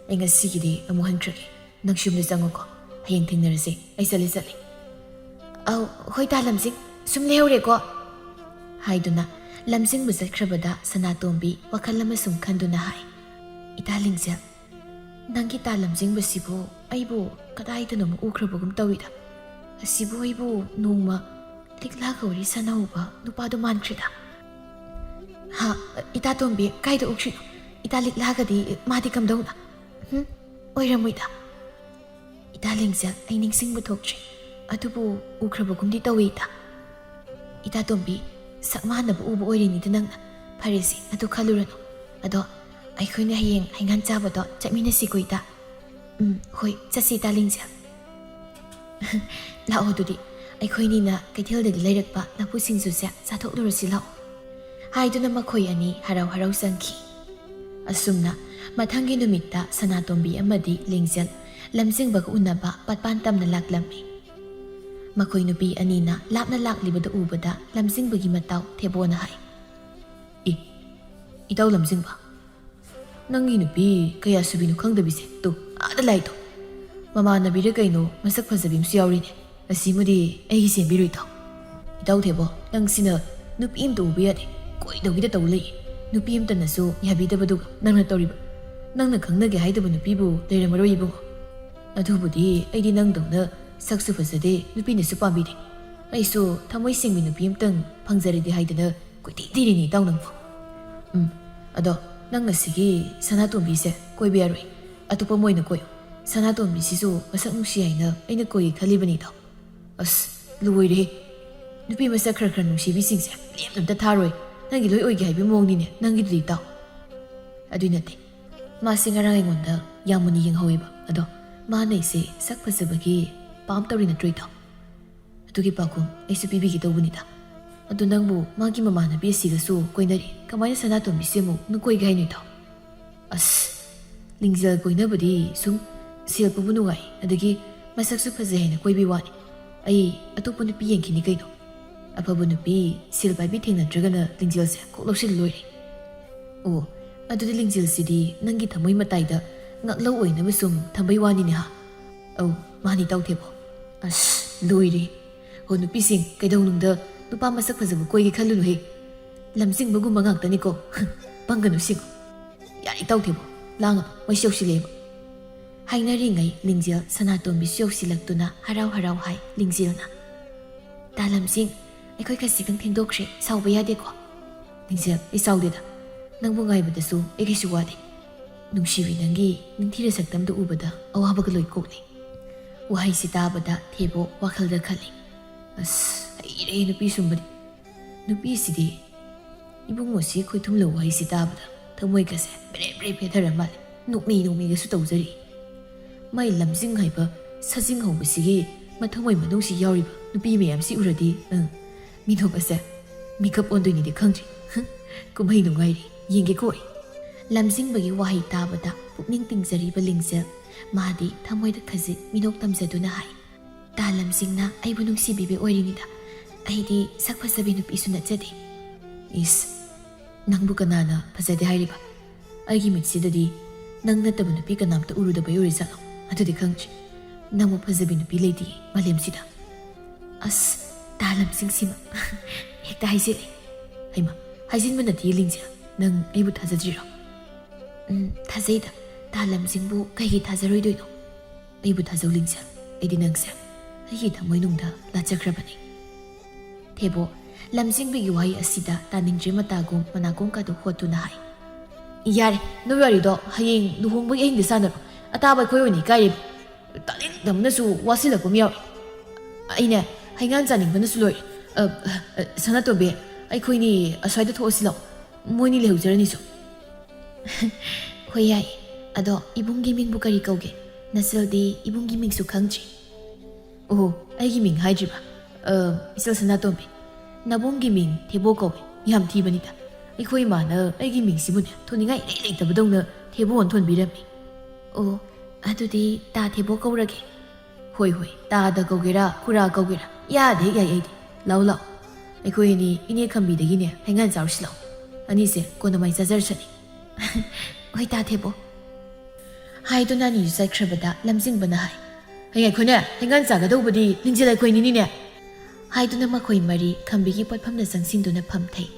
ꯑꯩ ꯉꯁꯤꯒꯤꯗꯤ ꯑꯃꯨꯛ ꯍꯟꯈ꯭ꯔꯒꯦ꯫ ꯅꯪꯁꯨ ꯌꯨꯝꯗ ꯆꯪꯉꯨꯀꯣ꯫ ꯍꯌꯦꯡ ꯊꯦꯡꯅꯔꯁꯦ꯫ ꯑꯩ ꯆꯠꯂꯦ, ꯆꯠꯂꯦ꯫" "ꯑꯧ, ꯍꯣꯏ ꯇꯥ ꯂꯝꯖꯤꯡ, ꯁꯨꯝ ꯂꯩꯍꯧꯔꯦꯀꯣ꯫" ꯍꯥꯏꯗꯨꯅ ꯂꯝꯖꯤꯡꯕ ꯆꯠꯈ꯭ꯔꯕꯗ ꯁꯅꯥꯇꯣꯝꯕꯤ ꯋꯥꯈꯜ ꯑꯃ ꯁꯨꯝ ꯈꯟꯗꯨꯅ ꯍꯥꯏ, "ꯏꯇꯥ ꯂꯤꯡꯖꯦꯜ, ꯅꯪꯒꯤ ꯇꯥ ꯂꯝꯖꯤꯡꯕꯁꯤꯕꯨ ꯑꯩꯕꯨ ꯀꯗꯥꯏꯗꯅꯣꯃ ꯎꯈ꯭ꯔꯕꯒꯨꯝ ꯇꯧꯏꯗ꯫ ꯑꯁꯤꯕꯨ ꯑꯩꯕꯨ ꯅꯣꯡꯃ ꯂꯤꯛꯂꯥꯒ ꯋꯥꯔꯤ ꯁꯥꯟꯅꯍꯧꯕ ꯅꯨꯄꯥꯗꯣ ꯃꯥꯟꯈ꯭ꯔꯦꯗ꯫" "ꯍꯥ, ꯏꯇꯥ ꯇꯣꯝꯕꯤ, ꯀꯥꯏꯗ ꯎꯈ꯭ꯔꯤꯅꯣ? ꯏꯇꯥ ꯂꯤꯛꯂꯥꯒꯗꯤ ꯃꯥꯗꯤ ꯀꯝꯗꯧꯅ? ꯍꯨꯝ? ꯑꯣꯏꯔꯝꯃꯣꯏꯗ꯫" "ꯏꯇꯥ ꯂꯤꯡꯖꯦꯜ, ꯑꯩ ꯅꯤꯡꯁꯤꯡꯕ ꯊꯣꯛꯇ꯭ꯔꯦ꯫ ꯑꯗꯨꯕꯨ ꯎꯈ꯭ꯔꯕꯒꯨꯝꯗꯤ ꯇꯧꯏ ꯏꯇꯥ꯫" "ꯏꯇꯥ ꯇꯣꯝꯕꯤ, ꯁꯛ ꯃꯥꯟꯅꯕ ꯎꯕ ꯑꯣꯏꯔꯤꯅꯤꯗ ꯅꯪꯅ꯫ ꯐꯔꯦꯁꯦ, ꯑꯗꯨ ꯈꯜꯂꯨꯔꯅꯨ꯫ ꯑꯗꯣ ꯑꯩꯈꯣꯏꯅ ꯍꯌꯦꯡ ꯍꯩꯉꯥꯟ ꯆꯥꯕꯗꯣ ꯆꯠꯃꯤꯟꯅꯁꯤꯀꯣ ꯏꯇꯥ꯫" "ꯎꯝ, ꯍꯣꯏ, ꯆꯠꯁꯤ ꯏꯇꯥ ꯂꯤꯡꯖꯦꯜ꯫" "ꯂꯥꯛꯑꯣ ꯑꯗꯨꯗꯤ, ꯑꯩꯈꯣꯏꯅꯤꯅ ꯀꯩꯊꯦꯜꯗꯒꯤ ꯂꯩꯔꯛꯄ ꯂꯐꯨ ꯁꯤꯡꯖꯨꯁꯦ ꯆꯥꯊꯣꯛꯂꯨꯔꯁꯤ ꯂꯥꯛꯑꯣ꯫" ꯍꯥꯏꯗꯨꯅ ꯃꯈꯣꯏ ꯑꯅꯤ ꯍꯔꯥꯎ ꯍꯔꯥꯎ ꯆꯪꯈꯤ꯫ ꯑꯁꯨꯝꯅ ꯃꯊꯪꯒꯤ ꯅꯨꯃꯤꯠꯇ ꯁꯅꯥꯇꯣꯝꯕꯤ ꯑꯃꯗꯤ ꯂꯤꯡꯖꯦꯜ ꯂꯝꯖꯤꯡꯕꯒ ꯎꯅꯕ ꯄꯠꯄꯥꯟ ꯇꯝꯅ ꯂꯥꯛꯂꯝꯃꯤ꯫ ꯃꯈꯣꯏ ꯅꯨꯄꯤ ꯑꯅꯤꯅ ꯂꯥꯞꯅ ꯂꯥꯛꯂꯤꯕꯗꯨ ꯎꯕꯗ ꯂꯝꯖꯤꯡꯕꯒꯤ ꯃꯇꯥꯎ ꯊꯦꯕꯣꯅ ꯍꯥꯏ, "ꯑꯦ, ꯏꯇꯥꯎ ꯂꯝꯖꯤꯡꯕ, ꯅꯪꯒꯤ ꯅꯨꯄꯤ ꯀꯌꯥ ꯁꯨꯕꯤꯅꯣ ꯈꯪꯗꯕꯤꯁꯦ ꯇꯨ ꯑꯥꯗ ꯂꯥꯛꯏꯗꯣ꯫ ꯃꯃꯥꯟꯅꯕꯤꯔ ꯀꯩꯅꯣ ꯃꯁꯛ ꯐꯖꯕꯤ ꯑꯃꯁꯨ ꯌꯥꯎꯔꯤꯅꯦ꯫ ꯑꯁꯤꯃꯗꯤ ꯑꯩꯒꯤ ꯆꯦꯟꯕꯤꯔꯣ ꯏꯇꯥꯎ꯫" ꯏꯇꯥꯎ ꯊꯦꯕꯣ, ꯅꯪꯁꯤꯅ ꯅꯨꯄꯤ ꯑꯝꯇ ꯎꯕ ꯌꯥꯗꯦ, ꯀꯣꯏꯗꯧꯒꯤꯗ ꯇꯧ ꯂꯩ꯫ ꯅꯨꯄꯤ ꯑꯝꯇꯅꯁꯨ ꯌꯥꯕꯤꯗꯕꯗꯨꯒ ꯅꯪꯅ ꯇꯧꯔꯤꯕ꯫ ꯅꯪꯅ ꯈꯪꯅꯒꯦ ꯍꯥꯏꯗꯕ ꯅꯨꯄꯤꯕꯨ ꯂꯩꯔꯝꯃꯔꯣꯏ ꯏꯕꯨꯡꯉꯣ꯫ ꯑꯗꯨꯕꯨꯗꯤ ꯑꯩꯗꯤ ꯅꯪꯗꯧꯅ ꯁꯛꯁꯨ ꯐꯖꯗꯦ, ꯅꯨꯄꯤꯅꯁꯨ ꯄꯥꯝꯕꯤꯗꯦ꯫ ꯑꯩꯁꯨ ꯊꯃꯣꯏ ꯁꯦꯡꯕꯤ ꯅꯨꯄꯤ ꯑꯝꯇꯪ ꯐꯪꯖꯔꯗꯤ ꯍꯥꯏꯗꯅ ꯀꯣꯏꯊꯤ ꯊꯤꯔꯤꯅꯤ ꯏꯇꯥꯎ ꯅꯪꯕꯨ꯫ ꯎꯝ, ꯑꯗꯣ ꯅꯪ ꯉꯁꯤꯒꯤ ꯁꯅꯥꯇꯣꯝꯕꯤꯁꯦ ꯀꯣꯏꯕ ꯌꯥꯔꯣꯏ, ꯑꯇꯣꯞꯄ ꯑꯃ ꯑꯣꯏꯅ ꯀꯣꯏꯌꯨ꯫ ꯁꯅꯥꯇꯣꯝꯕꯤꯁꯤꯁꯨ ꯃꯁꯛ ꯅꯨꯡꯁꯤ ꯍꯥꯏꯅ ꯑꯩꯅ ꯀꯣꯏꯒꯦ ꯈꯜꯂꯤꯕꯅꯤ ꯏꯇꯥꯎ꯫ ꯑꯁ, ꯂꯣꯏꯔꯦꯍꯦ꯫ ꯅꯨꯄꯤ ꯃꯁꯛ ꯈꯔ ꯈꯔ ꯅꯨꯡꯁꯤꯕꯤꯁꯤꯡꯁꯦ ꯂꯦꯝꯅ ꯑꯝꯇ ꯊꯥꯔꯣꯏ꯫ ꯅꯪꯒꯤ ꯂꯣꯏ ꯑꯣꯏꯒꯦ ꯍꯥꯏꯕꯒꯤ ꯃꯑꯣꯡꯅꯤꯅꯦ ꯅꯪꯒꯤꯗꯨꯗꯤ ꯏꯇꯥꯎ꯫ ꯑꯗꯨꯏ ꯅꯠꯇꯦ, ꯃꯥꯁꯦ ꯉꯔꯥꯡ ꯑꯩꯉꯣꯟꯗ ꯌꯥꯝ ꯃꯨꯟꯅ ꯌꯦꯡꯍꯧꯋꯦꯕ꯫ ꯑꯗꯣ ꯃꯥꯅ ꯑꯩꯁꯦ ꯁꯛ ꯐꯖꯕꯒꯤ ꯄꯥꯝ ꯇꯧꯔꯤ ꯅꯠꯇ꯭ꯔꯣ ꯏꯇꯥꯎ? ꯑꯗꯨꯒꯤ ꯄꯥꯎꯈꯨꯝ ꯑꯩꯁꯨ ꯄꯤꯕꯤꯒꯦ ꯇꯧꯕꯅꯤꯗ꯫ ꯑꯗꯨ ꯅꯪꯕꯨ ꯃꯥꯒꯤ ꯃꯃꯥꯟꯅꯕꯤ ꯑꯁꯤꯒꯁꯨ ꯀꯣꯏꯅꯔꯤ, ꯀꯃꯥꯏꯅ ꯁꯅꯥꯇꯣꯝꯕꯤꯁꯦ ꯑꯃꯨꯛ ꯅꯪ ꯀꯣꯏꯒꯦ ꯍꯥꯏꯅꯣ ꯏꯇꯥꯎ? ꯑꯁ, ꯂꯤꯡꯖꯦꯜ ꯀꯣꯏꯅꯕꯗꯤ ꯁꯨꯝ ꯁꯦꯜ ꯄꯨꯕ ꯅꯨꯡꯉꯥꯏ, ꯑꯗꯒꯤ ꯃꯁꯛꯁꯨ ꯐꯖꯩ ꯍꯥꯏꯅ ꯀꯣꯏꯕꯤ ꯋꯥꯅꯤ꯫ ꯑꯩ ꯑꯇꯣꯞꯄ ꯅꯨꯄꯤ ꯌꯦꯡꯈꯤꯅꯤ ꯀꯩꯅꯣ꯫ ꯑꯐꯕ ꯅꯨꯄꯤ ꯁꯦꯜ ꯄꯥꯏꯕꯤ ꯊꯦꯡꯅꯗ꯭ꯔꯒꯅ ꯂꯤꯡꯖꯦꯜꯁꯦ ꯀꯣꯛ ꯂꯧꯁꯤꯜꯂ ꯂꯣꯏꯔꯦ꯫ ꯑꯣ, ꯑꯗꯨꯗꯤ ꯂꯤꯡꯖꯦꯜꯁꯤꯗꯤ ꯅꯪꯒꯤ ꯊꯃꯣꯏ ꯃꯇꯥꯏꯗ ꯉꯥꯛꯂꯧ ꯑꯣꯏꯅꯕ ꯁꯨꯝ ꯊꯝꯕꯩ ꯋꯥꯅꯤꯅꯦ ꯍꯥ? ꯑꯧ, ꯃꯥꯅꯤ ꯏꯇꯥꯎ ꯊꯦꯕꯣ꯫ ꯑꯁ, ꯂꯣꯏꯔꯦ꯫ ꯍꯣ ꯅꯨꯄꯤꯁꯤꯡ, ꯀꯩꯗꯧꯅꯨꯡꯗ ꯅꯨꯄꯥ ꯃꯁꯛ ꯐꯖꯕ ꯀꯣꯏꯒꯦ ꯈꯜꯂꯨꯅꯨꯍꯦ꯫ ꯂꯝꯖꯤꯡꯕꯒꯨꯝꯕ ꯉꯥꯛꯇꯅꯤꯀꯣ꯫ ꯄꯪꯒꯅꯨ ꯁꯤꯡꯉꯨ꯫ ꯌꯥꯔꯦ ꯏꯇꯥꯎ ꯊꯦꯕꯣ, ꯂꯥꯡꯉꯅꯨ, ꯃꯩꯁꯨ ꯌꯧꯁꯤꯜꯂꯛꯑꯦꯕ꯫ ꯍꯥꯏꯅꯔꯤꯉꯩ ꯂꯤꯡꯖꯦꯜ ꯁꯅꯥꯇꯣꯝꯕꯤꯁꯨ ꯌꯧꯁꯤꯜꯂꯛꯇꯨꯅ ꯍꯔꯥꯎ ꯍꯔꯥꯎ ꯍꯥꯏ ꯂꯤꯡꯖꯦꯜꯅ, "ꯇꯥ ꯂꯝꯖꯤꯡ, ꯑꯩꯈꯣꯏ ꯈꯖꯤꯛꯇꯪ ꯊꯦꯡꯗꯣꯛꯈ꯭ꯔꯦ, ꯁꯥꯎꯕ ꯌꯥꯗꯦꯀꯣ?" "ꯂꯤꯡꯖꯦꯜ, ꯑꯩ ꯁꯥꯎꯗꯦꯗ꯫ ꯅꯪꯕꯨ ꯉꯥꯏꯕꯗꯁꯨ ꯑꯩ ꯀꯩꯁꯨ ꯋꯥꯗꯦ꯫ ꯅꯨꯡꯁꯤꯕꯤ, ꯅꯪꯒꯤ ꯅꯤꯡꯊꯤꯔ ꯁꯛꯇꯝꯗꯨ ꯎꯕꯗ ꯑꯋꯥꯕꯒ ꯂꯣꯏ ꯀꯣꯛꯂꯦ꯫" ꯋꯥꯍꯩꯁꯤ ꯇꯥꯕꯗ ꯊꯦꯕꯣ ꯋꯥꯈꯜꯗ ꯈꯜꯂꯤ, "ꯑꯁ, ꯍꯩꯔꯦ ꯅꯨꯄꯤ ꯁꯨꯝꯕꯗꯤ꯫ ꯅꯨꯄꯤꯁꯤꯗꯤ ꯏꯕꯨꯡꯉꯣꯁꯤ ꯈꯣꯏꯊꯨꯝꯂ ꯋꯥꯍꯩꯁꯤ ꯇꯥꯕꯗ ꯊꯃꯣꯏꯒꯁꯦ ꯕ꯭ꯔꯦ ꯕ꯭ꯔꯦ ꯄꯦꯊꯔ ꯃꯥꯜꯂꯦ꯫ ꯅꯣꯛꯃꯤ ꯅꯣꯛꯃꯤꯒꯁꯨ ꯇꯧꯖꯔꯤ꯫ ꯃꯥꯏ ꯂꯝꯖꯤꯡ ꯍꯥꯏꯕ ꯁꯖꯤꯡ ꯍꯧꯕꯁꯤꯒꯤ ꯃꯊꯃꯣꯏ ꯃꯅꯨꯡꯁꯤ ꯌꯥꯎꯔꯤꯕ ꯅꯨꯄꯤ ꯃꯌꯥꯝꯁꯤ ꯎꯔꯗꯤ, ꯑꯪ, ꯃꯤꯅꯣꯛ ꯑꯁꯦ ꯃꯤꯀꯞ ꯑꯣꯟꯗꯣꯏꯅꯤꯗꯤ ꯈꯪꯗ꯭ꯔꯤ꯫ ꯍꯪ, ꯀꯨꯝꯍꯩ ꯅꯨꯡꯉꯥꯏꯔꯤ, ꯌꯦꯡꯒꯦꯀꯣ ꯑꯩ꯫" ꯂꯝꯖꯤꯡꯕꯒꯤ ꯋꯥꯍꯩ ꯇꯥꯕꯗ ꯄꯨꯛꯅꯤꯡ ꯇꯤꯡꯖꯔꯤꯕ ꯂꯤꯡꯖꯦꯜ, ꯃꯥꯗꯤ ꯊꯃꯣꯏꯗ ꯈꯖꯤꯛ ꯃꯤꯅꯣꯛ ꯇꯝꯖꯗꯨꯅ ꯍꯥꯏ, "ꯇꯥ ꯂꯝꯖꯤꯡꯅ ꯑꯩꯕꯨ ꯅꯨꯡꯁꯤꯕꯤꯕ ꯑꯣꯏꯔꯤꯅꯤꯗ꯫ ꯑꯩꯗꯤ ꯁꯛ ꯐꯖꯕꯤ ꯅꯨꯄꯤꯁꯨ ꯅꯠꯆꯗꯦ꯫" "ꯏꯁ, ꯅꯪꯕꯨ ꯀꯅꯥꯅ ꯐꯖꯗꯦ ꯍꯥꯏꯔꯤꯕ? ꯑꯩꯒꯤ ꯃꯤꯠꯁꯤꯗꯗꯤ ꯅꯪ ꯅꯠꯇꯕ ꯅꯨꯄꯤ ꯀꯅꯥꯝꯇ ꯎꯔꯨꯗꯕꯩ ꯑꯣꯏꯔꯖꯥꯠꯂꯣ? ꯑꯗꯨꯗꯤ ꯈꯪꯗ꯭ꯔꯦ꯫ ꯅꯪꯃꯨꯛ ꯐꯖꯕꯤ ꯅꯨꯄꯤ ꯂꯩꯇꯤꯌꯦ ꯃꯥꯂꯦꯝꯁꯤꯗ꯫" "ꯑꯁ, ꯇꯥ ꯂꯝꯖꯤꯡꯁꯤꯃ ꯍꯦꯛꯇ ꯍꯥꯏꯖꯤꯜꯂꯦ꯫ ꯍꯩꯃ, ꯍꯥꯏꯖꯤꯟꯕ ꯅꯠꯇꯦ ꯂꯤꯡꯖꯦꯜ, ꯅꯪ ꯑꯩꯕꯨ ꯊꯥꯖꯗ꯭ꯔꯤꯔꯣ? ꯎꯝ, ꯊꯥꯖꯩꯗ꯫ ꯇꯥ ꯂꯝꯖꯤꯡꯕꯨ ꯀꯩꯒꯤ ꯊꯥꯖꯔꯣꯏꯗꯣꯏꯅꯣ? ꯑꯩꯕꯨ ꯊꯥꯖꯧ ꯂꯤꯡꯖꯦꯜ, ꯑꯩꯗꯤ ꯅꯪꯁꯦ ꯑꯩꯒꯤ ꯊꯃꯣꯏꯅꯨꯡꯗ ꯂꯥꯠꯆꯈ꯭ꯔꯕꯅꯤ꯫ ꯊꯦꯕꯣ, ꯂꯝꯖꯤꯡꯕꯤꯒꯤ ꯋꯥꯍꯩ ꯑꯁꯤꯗ ꯇꯥꯅꯤꯡꯗ꯭ꯔꯦ ꯃꯇꯥꯒꯨꯝ ꯃꯅꯥꯀꯣꯡꯀꯥꯗꯨ ꯍꯣꯠꯇꯨꯅ ꯍꯥꯏ꯫ ꯌꯥꯔꯦ, ꯅꯣꯏ ꯋꯥꯔꯤꯗꯣ ꯍꯌꯦꯡ ꯂꯨꯍꯣꯡꯕꯒꯤ ꯑꯍꯤꯡꯗ ꯁꯥꯟꯅꯔꯣ꯫ ꯑꯇꯥꯕ ꯑꯩꯈꯣꯏ ꯑꯣꯏꯅ ꯏꯀꯥꯏꯔꯦ꯫ ꯇꯥꯅꯤꯡꯗꯕꯅꯁꯨ ꯋꯥꯁꯤꯜꯂꯛꯄ ꯑꯃ ꯌꯥꯎꯔꯦ꯫ ꯑꯩꯅꯦ, ꯍꯩꯉꯥꯟ ꯆꯥꯅꯤꯡꯕꯅꯁꯨ ꯂꯣꯏꯔꯦ꯫ ꯑ, ꯑ, ꯁꯅꯥꯇꯣꯝꯕꯤ, ꯑꯩꯈꯣꯏꯅꯤ ꯑꯁ꯭ꯋꯥꯏꯗ ꯊꯣꯛꯑꯁꯤ ꯂꯥꯛꯑꯣ꯫ ꯃꯣꯏꯅꯤ ꯂꯩꯍꯧꯖꯔꯅꯤꯁꯨ꯫ ꯍꯣꯏ, ꯌꯥꯏ꯫ ꯑꯗꯣ ꯏꯕꯨꯡꯒꯤ ꯃꯤꯡꯕꯨ ꯀꯔꯤ ꯀꯧꯒꯦ? ꯅꯆꯜꯗꯤ ꯏꯕꯨꯡꯒꯤ ꯃꯤꯡꯁꯨ ꯈꯪꯗ꯭ꯔꯤ꯫ ꯑꯣꯍꯣ, ꯑꯩꯒꯤ ꯃꯤꯡ ꯍꯥꯏꯗ꯭ꯔꯤꯕ? ꯑ, ꯏꯆꯜ ꯁꯅꯥꯇꯣꯝꯕꯤ, ꯅꯕꯨꯡꯒꯤ ꯃꯤꯡ ꯊꯦꯕꯣ ꯀꯧꯏ꯫ ꯌꯥꯝ ꯊꯤꯕꯅꯤꯗ꯫ ꯑꯩꯈꯣꯏ ꯏꯃꯥꯅ ꯑꯩꯒꯤ ꯃꯤꯡꯁꯤꯕꯨꯅꯦ ꯊꯣꯟꯅꯤꯡꯉꯥꯏ ꯏꯂꯩ ꯂꯩꯇꯕꯗꯧꯅ ꯊꯦꯕꯣ ꯑꯣꯟꯊꯣꯟꯕꯤꯔꯝꯃꯤ꯫ ꯑꯣ, ꯑꯗꯨꯗꯤ ꯇꯥ ꯊꯦꯕꯣ ꯀꯧꯔꯒꯦ꯫ ꯍꯣꯏ, ꯍꯣꯏ, ꯇꯥꯗ ꯀꯧꯒꯦꯔꯥ, ꯈꯨꯔꯥ ꯀꯧꯒꯦꯔꯥ, ꯏꯌꯥꯗ ꯍꯦꯛ ꯌꯥꯏ ꯑꯩꯗꯤ꯫ ꯂꯥꯎ, ꯂꯥꯎ꯫ ꯑꯩꯈꯣꯏ ꯑꯅꯤ ꯏꯅꯦ ꯈꯝꯕꯤꯗꯒꯤꯅꯦ ꯍꯩꯉꯥꯟ ꯆꯥꯔꯨꯁꯤ ꯂꯥꯎ꯫ ꯑꯅꯤꯁꯦ ꯀꯣꯟꯅ ꯃꯥꯏ ꯆꯥꯖꯔꯁꯅꯤ꯫ ꯍꯣꯏ, ꯇꯥ ꯊꯦꯕꯣ꯫ ꯍꯥꯏꯗꯨꯅ ꯑꯅꯤꯁꯨ ꯆꯠꯈ꯭ꯔꯕꯗ ꯂꯝꯖꯤꯡꯕꯅ ꯍꯥꯏ, "ꯍꯩ, ꯉꯥꯏꯈꯣꯅꯦ, ꯍꯩꯉꯥꯟ ꯆꯥꯒꯗꯧꯕꯗꯤ ꯂꯤꯡꯖꯦꯜ ꯑꯩꯈꯣꯏꯅꯤꯅꯤꯅꯦ?" ꯍꯥꯏꯗꯨꯅ ꯃꯈꯣꯏ ꯃꯔꯤ ꯈꯝꯕꯤꯒꯤ ꯄꯣꯠꯐꯝꯗ ꯆꯪꯁꯤꯟꯗꯨꯅ ꯐꯝꯊꯩ꯫